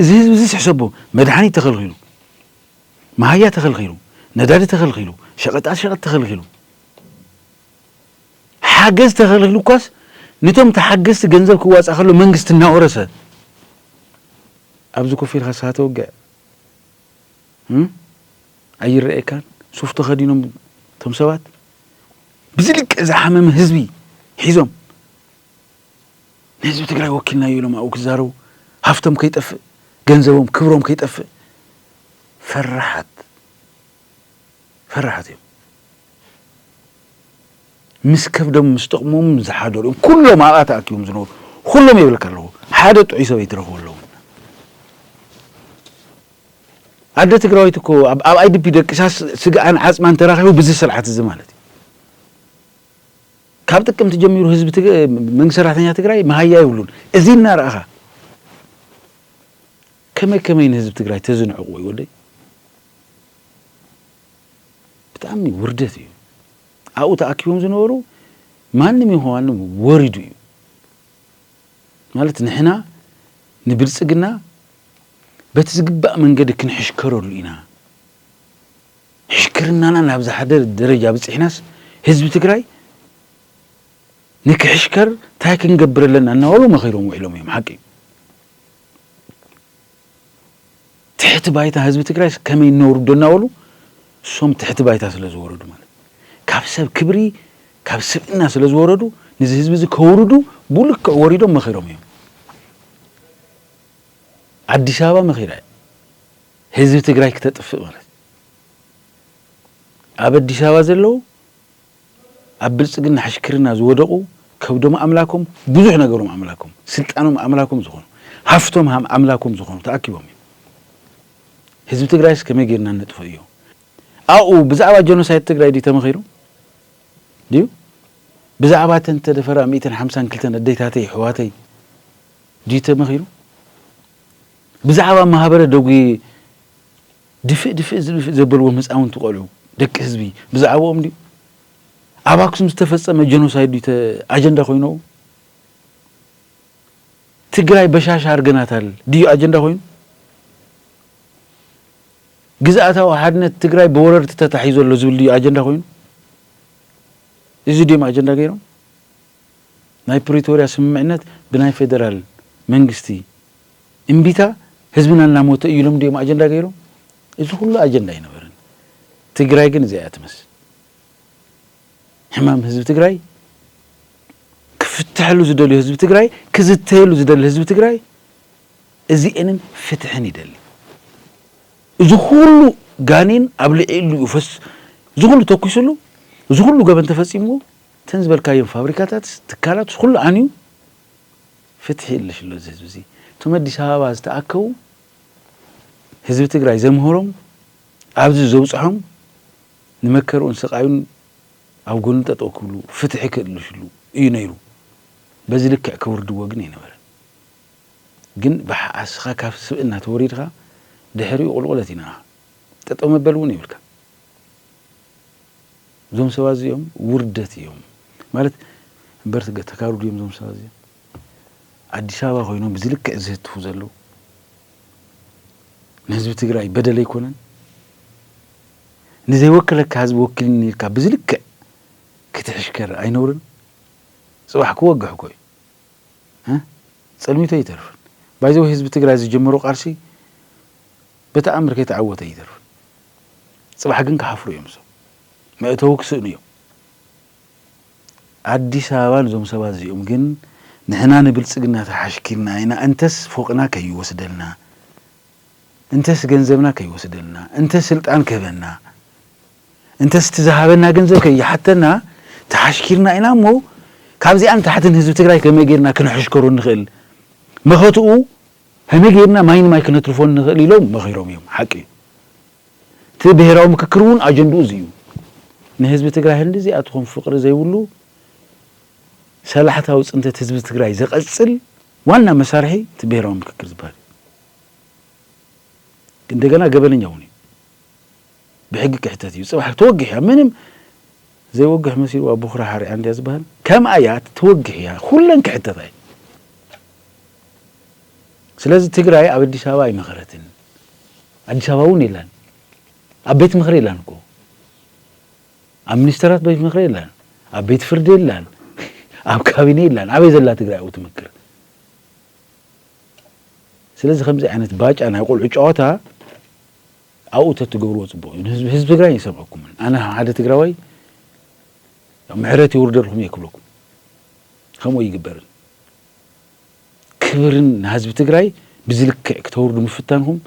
እዚ ህዝቢ እዚ ሕሰቦ፣ መድሓኒት ተኸልኺሉ፣ መሃያ ተኸልኺሉ፣ ነዳዲ ተኸልኺሉ፣ ሸቐጣ ሸቐጥ ተኸልኺሉ፣ ሓገዝ ተኸልኺሉ እኳስ፣ ነቶም ተሓገዝቲ ገንዘብ ክዋፃእ ከሎ መንግስቲ እናወረሰ፣ ኣብዚ ኮፍ ኢልካ ንስኻ ተወግዕ ኣይረኣየካን? ሱፍ ተኸዲኖም እቶም ሰባት ብዚ ልክዕ ዝሓመመ ህዝቢ ሒዞም፣ ንህዝቢ ትግራይ ወኪልናዮ ኢሎም ኣብኡ ክዛረቡ፣ ሃፍቶም ከይጠፍእ፣ ገንዘቦም ክብሮም ከይጠፍእ፣ ፈራሓት ፈራሓት እዮም። ምስ ከብዶም ምስ ጥቕሞም ዝሓደሩ እዮም። ኩሎም ኣብኣ ተኣኪቦም ዝነበሩ፣ ኩሎም የብለካ ኣለኹ፣ ሓደ ጥዑይ ሰብ ኣይትረኽቦ ኣለዉ። ኣደ ትግራዊት እኮ ኣብ ኣይዲፒ ደቂሳ ስግኣን ዓፅማን ተራኺቡ ብዚ ስርዓት እዚ ማለት እዩ። ካብ ጥቅምቲ ጀሚሩ ህዝቢ መንግስቲ ሰራሕተኛ ትግራይ መሃያ ይብሉን። እዚ እናረኣኻ ከመይ ከመይ ንህዝቢ ትግራይ ተዝንዕቑ ወይ ወደይ? ብጣዕሚ ውርደት እዩ። ኣብኡ ተኣኪቦም ዝነበሩ ማንም ይኹን ማንም ወሪዱ እዩ። ማለት ንሕና ንብልፅግና በቲ ዝግባእ መንገዲ ክንሕሽከረሉ ኢና። ሕሽክርናና ናብ ዝሓደ ደረጃ ብፅሕናስ ህዝቢ ትግራይ ንክሕሽከር እንታይ ክንገብር ኣለና እናበሉ መኺሮም ውዒሎም እዮም። ሓቂ እዩ። ትሕቲ ባይታ ህዝቢ ትግራይ ከመይ ነውርዶ እናበሉ እሶም ትሕቲ ባይታ ስለ ዝወረዱ ማለት ካብ ሰብ ክብሪ ካብ ስብእና ስለ ዝወረዱ ነዚ ህዝቢ እዚ ከውርዱ ብልክዕ ወሪዶም መኺሮም እዮም። ኣዲስ ኣበባ መኺራ ህዝቢ ትግራይ ክተጥፍእ ማለት ኣብ ኣዲስ ኣበባ ዘለዉ ኣብ ብልፅግና ሕሽክርና ዝወደቑ ከብዶም ኣምላኮም ብዙሕ ነገሮም ኣምላኮም ስልጣኖም ኣምላኮም ዝኾኑ ሃፍቶም ኣምላኮም ዝኾኑ ተኣኪቦም እዮም። ህዝቢ ትግራይስ ከመይ ጌርና ነጥፍኦ እዮ? ኣብኡ ብዛዕባ ጀኖሳይድ ትግራይ ድዩ ተመኺሩ ድዩ? ብዛዕባ እተን ተደፈራ ሚእትን ሓምሳን ክልተን ኣደይታተይ ኣሕዋተይ ድዩ ተመኺሩ? ብዛዕባ ማህበረ ደጉ ድፍእ ድፍእ ዝድፍእ ዘበልዎም ህፃውንቲ ቆልዑ ደቂ ህዝቢ ብዛዕባኦም ድዩ? ኣብ ኣክሱም ዝተፈፀመ ጀኖሳይድ ድዩ ኣጀንዳ ኮይኖ? ትግራይ በሻሻ ኣርገናታል ድዩ ኣጀንዳ ኮይኑ? ግዝኣታዊ ሓድነት ትግራይ ብወረርቲ ተታሒዙ ኣሎ ዝብል ድዩ ኣጀንዳ ኮይኑ? እዚ ድዮም ኣጀንዳ ገይሮም? ናይ ፕሪቶርያ ስምምዕነት ብናይ ፌደራል መንግስቲ እምቢታ ህዝብና እናሞተ እዩ ኢሎም ድዮም ኣጀንዳ ገይሮም? እዚ ኩሉ ኣጀንዳ ኣይነበረን። ትግራይ ግን እዚኣ እያ ትመስል። ሕማም ህዝቢ ትግራይ ክፍተሐሉ ዝደልዩ ህዝቢ ትግራይ ክዝተየሉ ዝደሊ ህዝቢ ትግራይ እዚኤንን ፍትሕን ይደሊ። እዚ ኩሉ ጋኔን ኣብ ልዕሉ ይፈስ፣ እዚ ኩሉ ተኩስሉ፣ እዚ ኩሉ ገበን ተፈፂምዎ፣ እተን ዝበልካዮም ፋብሪካታት፣ ትካላት ኩሉ ዓንዩ ፍትሒ የለሽ ኣሎ እዚ ህዝቢ እዚ። እቶም ኣዲስ ኣበባ ዝተኣከቡ ህዝቢ ትግራይ ዘምህሮም ኣብዚ ዘብፅሖም ንመከርኡን ስቓዩን ኣብ ጎኑ ጠጠው ክብሉ ፍትሒ ክእልሽሉ እዩ ነይሩ። በዚ ልክዕ ከውርድዎ ግን ኣይነበረን። ግን ብሓኣስኻ ካብ ስብእና ተወሪድካ ድሕሪኡ ቁልቁለት እዩ ንኣኻ። ጠጠው መበል እውን የብልካ። እዞም ሰባት እዚኦም ውርደት እዮም ማለት እምበር ተጋሩ ድዮም እዞም ሰባት እዚኦም? ኣዲስ ኣበባ ኮይኖም ብዚ ልክዕ ዝህትፉ ዘለዉ ንህዝቢ ትግራይ በደል ኣይኮነን? ንዘይወከለካ ህዝቢ ወኪልኒ ኢልካ ብዚ ልክዕ ክትሕሽከር ኣይነውርን? ፅባሕ ክወግሕ እኮ እዩ። እ? ፀልሚቱ ኣይተርፍን። ባይዘው ህዝቢ ትግራይ ዝጀመሮ ቃልሲ በተኣምር ከይተዓወተ ኣይተርፍን። ፅባሕ ግን ክሓፍሩ እዮም። እዞም መእተዊ ክስእኑ እዮም። ኣዲስ ኣበባ ነዞም ሰባት እዚኦም ግን ንሕና ንብልፅግና ተሓሽኪርና ኢና፣ እንተስ ፎቕና ከይወስደልና፣ እንተስ ገንዘብና ከይወስደልና፣ እንተስ ስልጣን ክህበና፣ እንተስ እቲ ዝሃበና ገንዘብ ከይሓተና ተሓሽኪርና ኢና እሞ ካብዚኣን ታሕትን ህዝቢ ትግራይ ከመይ ጌርና ክነሕሽከሮ ንኽእል መኸትኡ ከመይ ጌርና ማይ ንማይ ክነትርፎ ንኽእል ኢሎም መኺሮም እዮም። ሓቂ እዩ። እቲ ብሄራዊ ምክክር እውን ኣጀንድኡ እዚ እዩ። ንህዝቢ ትግራይ ህንዲ እዚኣትኹም ፍቕሪ ዘይብሉ ሰላሕታዊ ፅንተት ህዝቢ ትግራይ ዘቐፅል ዋና መሳርሒ እቲ ብሄራዊ ምክክር ዝበሃል እዩ። እንደገና ገበነኛ እውን እዩ። ብሕጊ ክሕተት እዩ። ፅባሕ ተወጊሕ እያ። ምንም ዘይወግሕ መሲልዋ ቦኽራ ሓሪዓ እንድያ ዝበሃል ከምኣ እያ። ተወጊሕ እያ። ኩለን ክሕተታ እዩ። ስለዚ ትግራይ ኣብ ኣዲስ ኣበባ ኣይመኸረትን። ኣዲስ ኣበባ እውን የላን። ኣብ ቤት ምኽሪ የላን እኮ። ኣብ ሚኒስተራት ቤት ምኽሪ የላን። ኣብ ቤት ፍርዲ የላን። ኣብ ካቢኔ የላን። ኣበይ ዘላ ትግራይ ኣብኡ ትምክር? ስለዚ ከምዚ ዓይነት ባጫ ናይ ቆልዑ ጨዋታ ኣብኡ ተትገብርዎ ጽቡቕ እዩ። ንህዝቢ፣ ህዝቢ ትግራይ ይሰምዐኩምን። ኣነ ሓደ ትግራዋይ ምሕረት ይውርደልኩም እየ ክብለኩም። ከምኡ ይግበርን። ክብርን ንህዝቢ ትግራይ ብዝልክዕ ክተውርዱ ምፍታንኩም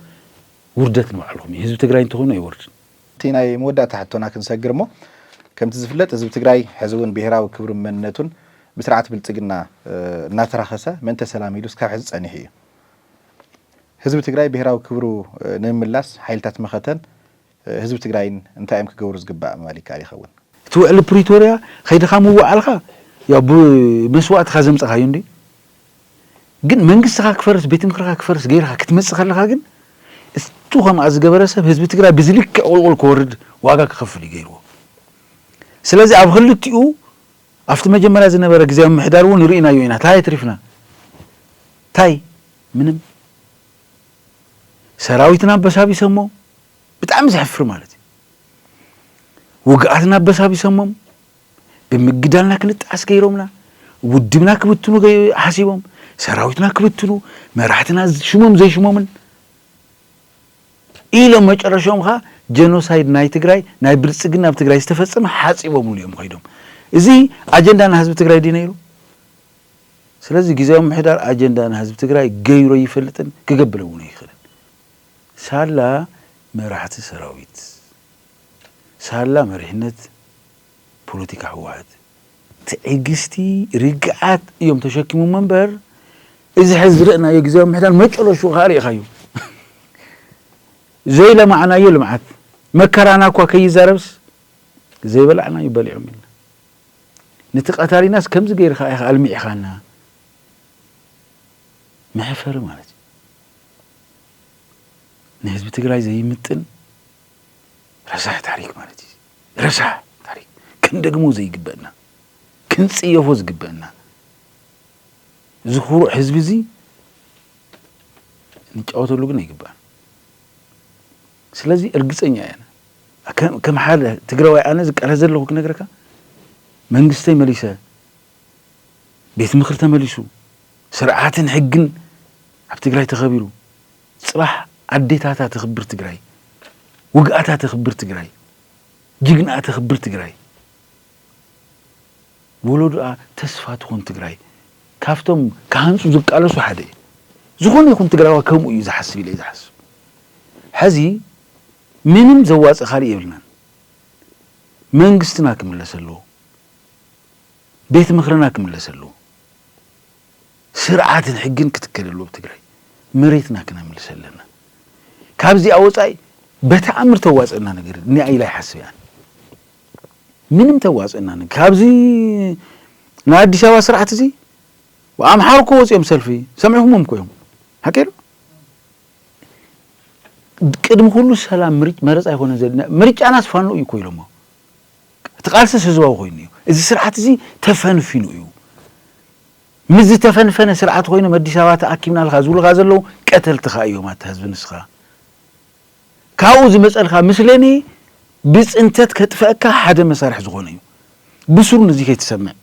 ውርደት ንባዕልኩም እዩ። ህዝቢ ትግራይ እንተኾይኑ ኣይወርድን። እቲ ናይ መወዳእታ ሕቶና ክንሰግር እሞ፣ ከምቲ ዝፍለጥ ህዝቢ ትግራይ ሕዚ እውን ብሄራዊ ክብርን መንነቱን ብስርዓት ብልጽግና፣ እ፣ እናተራኸሰ ምእንተ ሰላም ኢሉ እስካብ ሕዚ ጸኒሑ እዩ። ህዝቢ ትግራይ ብሄራዊ ክብሩ፣ እ፣ ንምምላስ ሓይልታት መኸተን፣ እ፣ ህዝቢ ትግራይን እንታይ እዮም ክገብሩ ዝግባእ ምባል ይከኣል ይኸውን? እቲ ውዕሊ ፕሪቶርያ ኸይድኻ ምውዓልካ ያው ብመስዋእትኻ ዘምፀኻዩ እንዲ፣ ግን መንግስትኻ ክፈርስ፣ ቤት ምኽርኻ ክፈርስ ገይርካ ክትመፅእ ከለኻ ግን፣ እሱ ከምኣ ዝገበረ ሰብ ህዝቢ ትግራይ ብዝልክዕ ቁልቁል ክወርድ ዋጋ ክኸፍል እዩ ገይርዎ። ስለዚ ኣብ ክልቲኡ፣ ኣብቲ መጀመርያ ዝነበረ ግዜ ምምሕዳር እውን ርኢናዮ ኢና። ታይ ኣትሪፍና? ታይ? ምንም። ሰራዊትና ኣበሳቢሰሞ፣ ብጣዕሚ ዘሕፍር ማለት እዩ። ውግኣትና ኣበሳቢሰሞም፣ ብምግዳልና ክንጠዓስ ገይሮምና፣ ውድብና ክብትኑ ገይ-፣ ሓሲቦም፣ ሰራዊትና ክብትኑ፣ መራሕትና ሽሞም ዘይሽሞምን ኢሎም፣ መጨረሻኦም ኸዓ ጀኖሳይድ ናይ ትግራይ፣ ናይ ብልጽግና ኣብ ትግራይ ዝተፈጸመ ሓጺቦምሉ እዮም ከይዶም። እዚ ኣጀንዳ ናይ ህዝቢ ትግራይ ድዩ ነይሩ? ስለዚ ግዜያዊ ምምሕዳር ኣጀንዳ ናይ ህዝቢ ትግራይ ገይሩ ኣይፈልጥን፣ ክገብር እውን ኣይኽእልን። ሳላ መራሕቲ ሰራዊት፣ ሳላ መሪሕነት ፖለቲካ ህወሓት ትዕግስቲ፣ ርግኣት እዮም ተሸኪሞም እምበር፣ እዚ ሕዚ ዝረእናዮ ግዜያዊ ምምሕዳር መጨረሽኡ ከዓ ርኢኻዮ። ዘይለማዕናዮ ልምዓት፣ መከራና እኳ ከይዛረብስ ዘይበላዕናዮ በሊዖም ኢልና። ነቲ ቀታሊናስ ከምዚ ገይርካ ኢኻ ኣልሚዕኻና። መሕፈሪ ማለት እዩ። ንህዝቢ ትግራይ ዘይምጥን ረሳሕ ታሪክ ማለት እዩ። ረሳሕ ታሪክ። ክንደግሞ ዘይግበእና፣ ክንጽየፎ ዝግበእና። እዚ ኩሩዕ ህዝቢ እዚ ንጫወተሉ ግን ኣይግባእን። ስለዚ እርግጸኛ እየ ኣነ። ከም፣ ከም ሓደ ትግራዋይ ኣነ ዝቃለስ ዘለኹ ክነግረካ፣ መንግስተይ መሊሰ፣ ቤት ምኽሪ ተመሊሱ፣ ስርዓትን ሕግን ኣብ ትግራይ ተኸቢሩ፣ ጽባሕ ኣዴታታ ተኽብር ትግራይ፣ ውግኣታ ተኽብር ትግራይ፣ ጅግና ተኽብር ትግራይ፣ ወለዶኣ ተስፋ ትኾን ትግራይ፣ ካብቶም ክሃንጹ ዝቃለሱ ሓደ እዩ። ዝኾነ ይኹን ትግራዋ ከምኡ እዩ ዝሓስብ ኢለ እየ ዝሓስብ። ሕዚ ምንም ዘዋጽእ ካልእ የብልናን። መንግስትና ክምለስ ኣለዎ። ቤት ምኽርና ክምለስ ኣለዎ። ስርዓትን ሕግን ክትከል ኣለዎ ኣብ ትግራይ። መሬትና ክነምልስ ኣለና። ካብዚኣ ወጻኢ በተኣምር ተዋፅአና ነገር እኒኣ ኢላ ይሓስብ እያ። ምንም ተዋፅአና ነገር። ካብዚ ናይ ኣዲስ ኣበባ ስርዓት እዚ ኣምሓሩ እኮ ወፂኦም ሰልፊ ሰሚዕኹሞም እኮ እዮም። ሓቂ ዶ? ቅድሚ ኩሉ ሰላም ምርጭ-፣ መረፃ ኣይኮነን ዘለና። ምርጫናስ ፋኖ እዩ እኮ ኢሎሞ። እቲ ቃልስስ ህዝባዊ ኮይኑ እዩ። እዚ ስርዓት እዚ ተፈንፊኑ እዩ። ምስ ዝተፈንፈነ ስርዓት ኮይኖም ኣዲስ ኣበባ ተኣኪብናልካ ዝብሉኻ ዘለዉ ቀተልትኻ እዮም ኣታ ህዝቢ ንስኻ። ካብኡ ዝመፀልካ ምስለኒ ብፅንተት ከጥፈአካ ሓደ መሳርሒ ዝኾነ እዩ። ብስሩ ነዚ ከይትሰምዕ።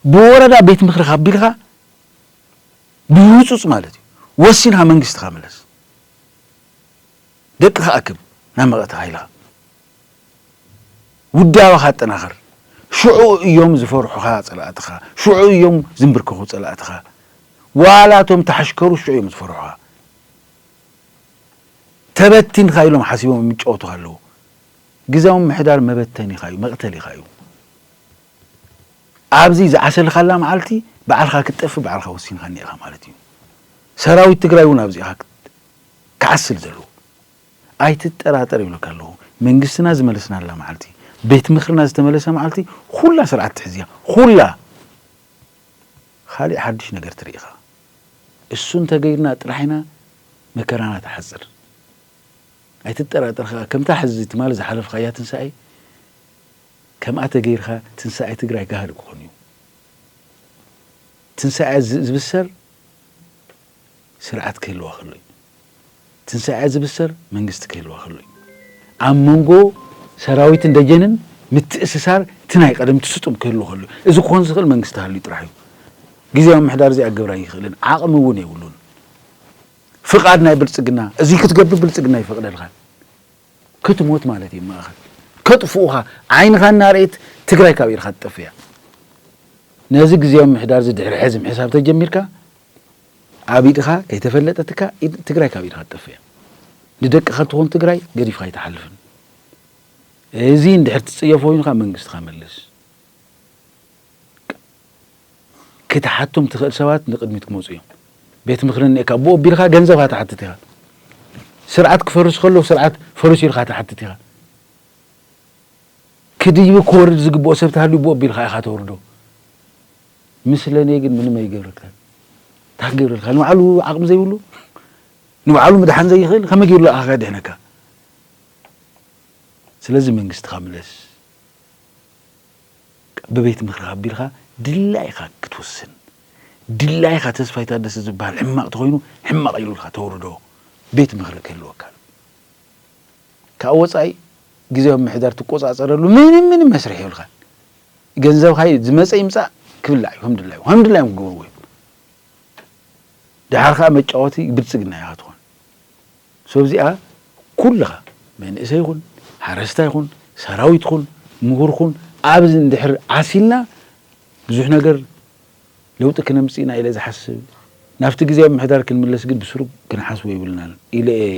ብወረዳ ቤት ምኽርኻ ኣቢልካ ብህጹጽ ማለት እዩ። ወሲንካ መንግስትኻ ምለስ። ደቅኻ ኣክብ፣ ናብ መቐተኻ ኢልኻ። ውዳበኻ ኣጠናኽር። ሽዑ እዮም ዝፈርሑኻ ጸላእትኻ። ሽዑ እዮም ዝንብርከኹ ጸላእትኻ። ዋላ እቶም ተሓሽከሩ ሽዑ እዮም ዝፈርሑኻ። ተበቲንካ ኢሎም ሓሲቦም የሚጫወቱኻ ኣለዉ። ግዛዊ ምሕዳር መበተኒኻ እዩ፣ መቕተሊኻ እዩ። ኣብዚ ዝዓሰልካላ መዓልቲ ባዕልኻ ክትጠፍእ ባዕልኻ ወሲንካ እኒኢኻ ማለት እዩ። ሰራዊት ትግራይ እውን ኣብዚ ኢኻ ክት-፣ ክዓስል ዘለዎ። ኣይትጠራጠር ይብለካ ኣለኹ። መንግስትና ዝመለስናላ መዓልቲ፣ ቤት ምኽርና ዝተመለሰ መዓልቲ፣ ኩላ ስርዓት ትሕዝያ። ኩላ። ካሊእ ሓድሽ ነገር ትርኢ ኢኻ። እሱ እንተገይርና ጥራሕ ኢና መከራና ትሓጽር። ኣይትጠራጠር ከኣ፣ ከምታ ሕዚ ትማሊ ዝሓለፍካያ ትንሳኤ፣ ከምኣ ተገይርካ ትንሳኤ ትግራይ ጋህዲ ክኾን እዩ። ትንሳኤ ዝ-፣ ዝብሰር ስርዓት ክህልዋ ከሎ እዩ። ትንሳኤ ዝብሰር መንግስቲ ክህልዋ ከሎ እዩ። ኣብ መንጎ ሰራዊትን ደጀንን ምትእስሳር እቲ ናይ ቀደም ትስጡም ክህሉ ከሎ እዩ። እዚ ክኾን ዝኽእል መንግስቲ ሃልዩ ጥራሕ እዩ። ግዜያዊ ምሕዳር እዚ ኣገብራ ይኽእልን ዓቕሚ እውን የብሉን። ፍቓድ ናይ ብልጽግና እዚ ክትገብር ብልጽግና ይፈቕደልካን። ክትሞት ማለት እዩ። ማእኸል ከጥፍኡኻ ዓይንኻ እናርኤት ትግራይ ካብ ኢድኻ ትጠፍእ እያ። ነዚ ግዜያዊ ምሕዳር እዚ ድሕሪ ሕዚ ምሕሳብ ተጀሚርካ ኣብ ኢድኻ ከይተፈለጠትካ ኢድ- ትግራይ ካብ ኢድኻ ትጠፍእ እያ። ንደቅኻ ትኾን ትግራይ ገዲፍካ ኣይትሓልፍን። እዚ እንድሕር ትጽየፎ ኮይንካ መንግስትኻ መልስ። ክትሓቶም ትኽእል ሰባት ንቕድሚት ክመፁ እዮም። ቤት ምኽሪ እኒኤካ ብኡ ኣቢልካ ገንዘብካ ትሓትት ኢኻ። ስርዓት ክፈርስ ከሎ ስርዓት ፈርስ ኢልካ ትሓትት ኢኻ። ክድይብ ክወርድ ዝግብኦ ሰብ ተሃልዩ ብኡ ኣቢልካ ኢኻ ተወርዶ። ምስለኔ ግን ምንም ኣይገብረካን። እንታይ ክገብረልካ? ንባዕሉ ዓቕሚ ዘይብሉ ንባዕሉ ምድሓን ዘይኽእል ከመይ ገይሩ ኣኻ ድሕነካ? ስለዚ መንግስትኻ ምለስ። ብቤት ምኽሪ ኣቢልካ ድላይካ ክትውስን ድላይካ ተስፋይ ታደሰ ዝበሃል ሕማቕ ተኾይኑ ሕማቕ ኢሉልካ ተውርዶ ቤት ምኽሪ ክህልወካ። ካብ ወፃኢ ግዜያዊ ምሕዳር ትቆፃፀረሉ ምንም ምንም መስርሕ የብልካን። ገንዘብካ ዝመፀ ይምፃእ ክብላዕ እዩ ከም ድላዩ ከም ድላዮም ክገብርዎ እዮም። ድሓር ከዓ መጫወቲ ብልፅግና ኢኻ ትኾን። ሰብዚኣ ኩልኻ መንእሰይ ይኹን ሓረስታ ይኹን ሰራዊት ኹን ምሁር ኹን ኣብዚ እንድሕር ዓሲልና ብዙሕ ነገር ለውጢ ክነምፅእ ኢና ኢለ ዝሓስብ ናብቲ ግዜ ምሕዳር ክንምለስ ግን ብስሩ ክንሓስቦ ይብልናን ኢለ እየ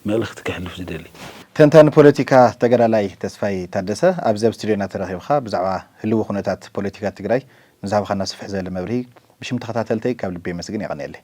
መልእኽቲ ከሕልፍ ዝደሊ። ተንታኒ ፖለቲካ ተገዳላይ ተስፋይ ታደሰ ኣብዚ ኣብ ስቱድዮና ተረኺብኻ ብዛዕባ ህልዊ ኩነታት ፖለቲካ ትግራይ ንዝሃብኻና ስፍሕ ዝበለ መብርሂ ብሽም ተኸታተልተይ ካብ ልቢ የመስግን። የቐንየለይ።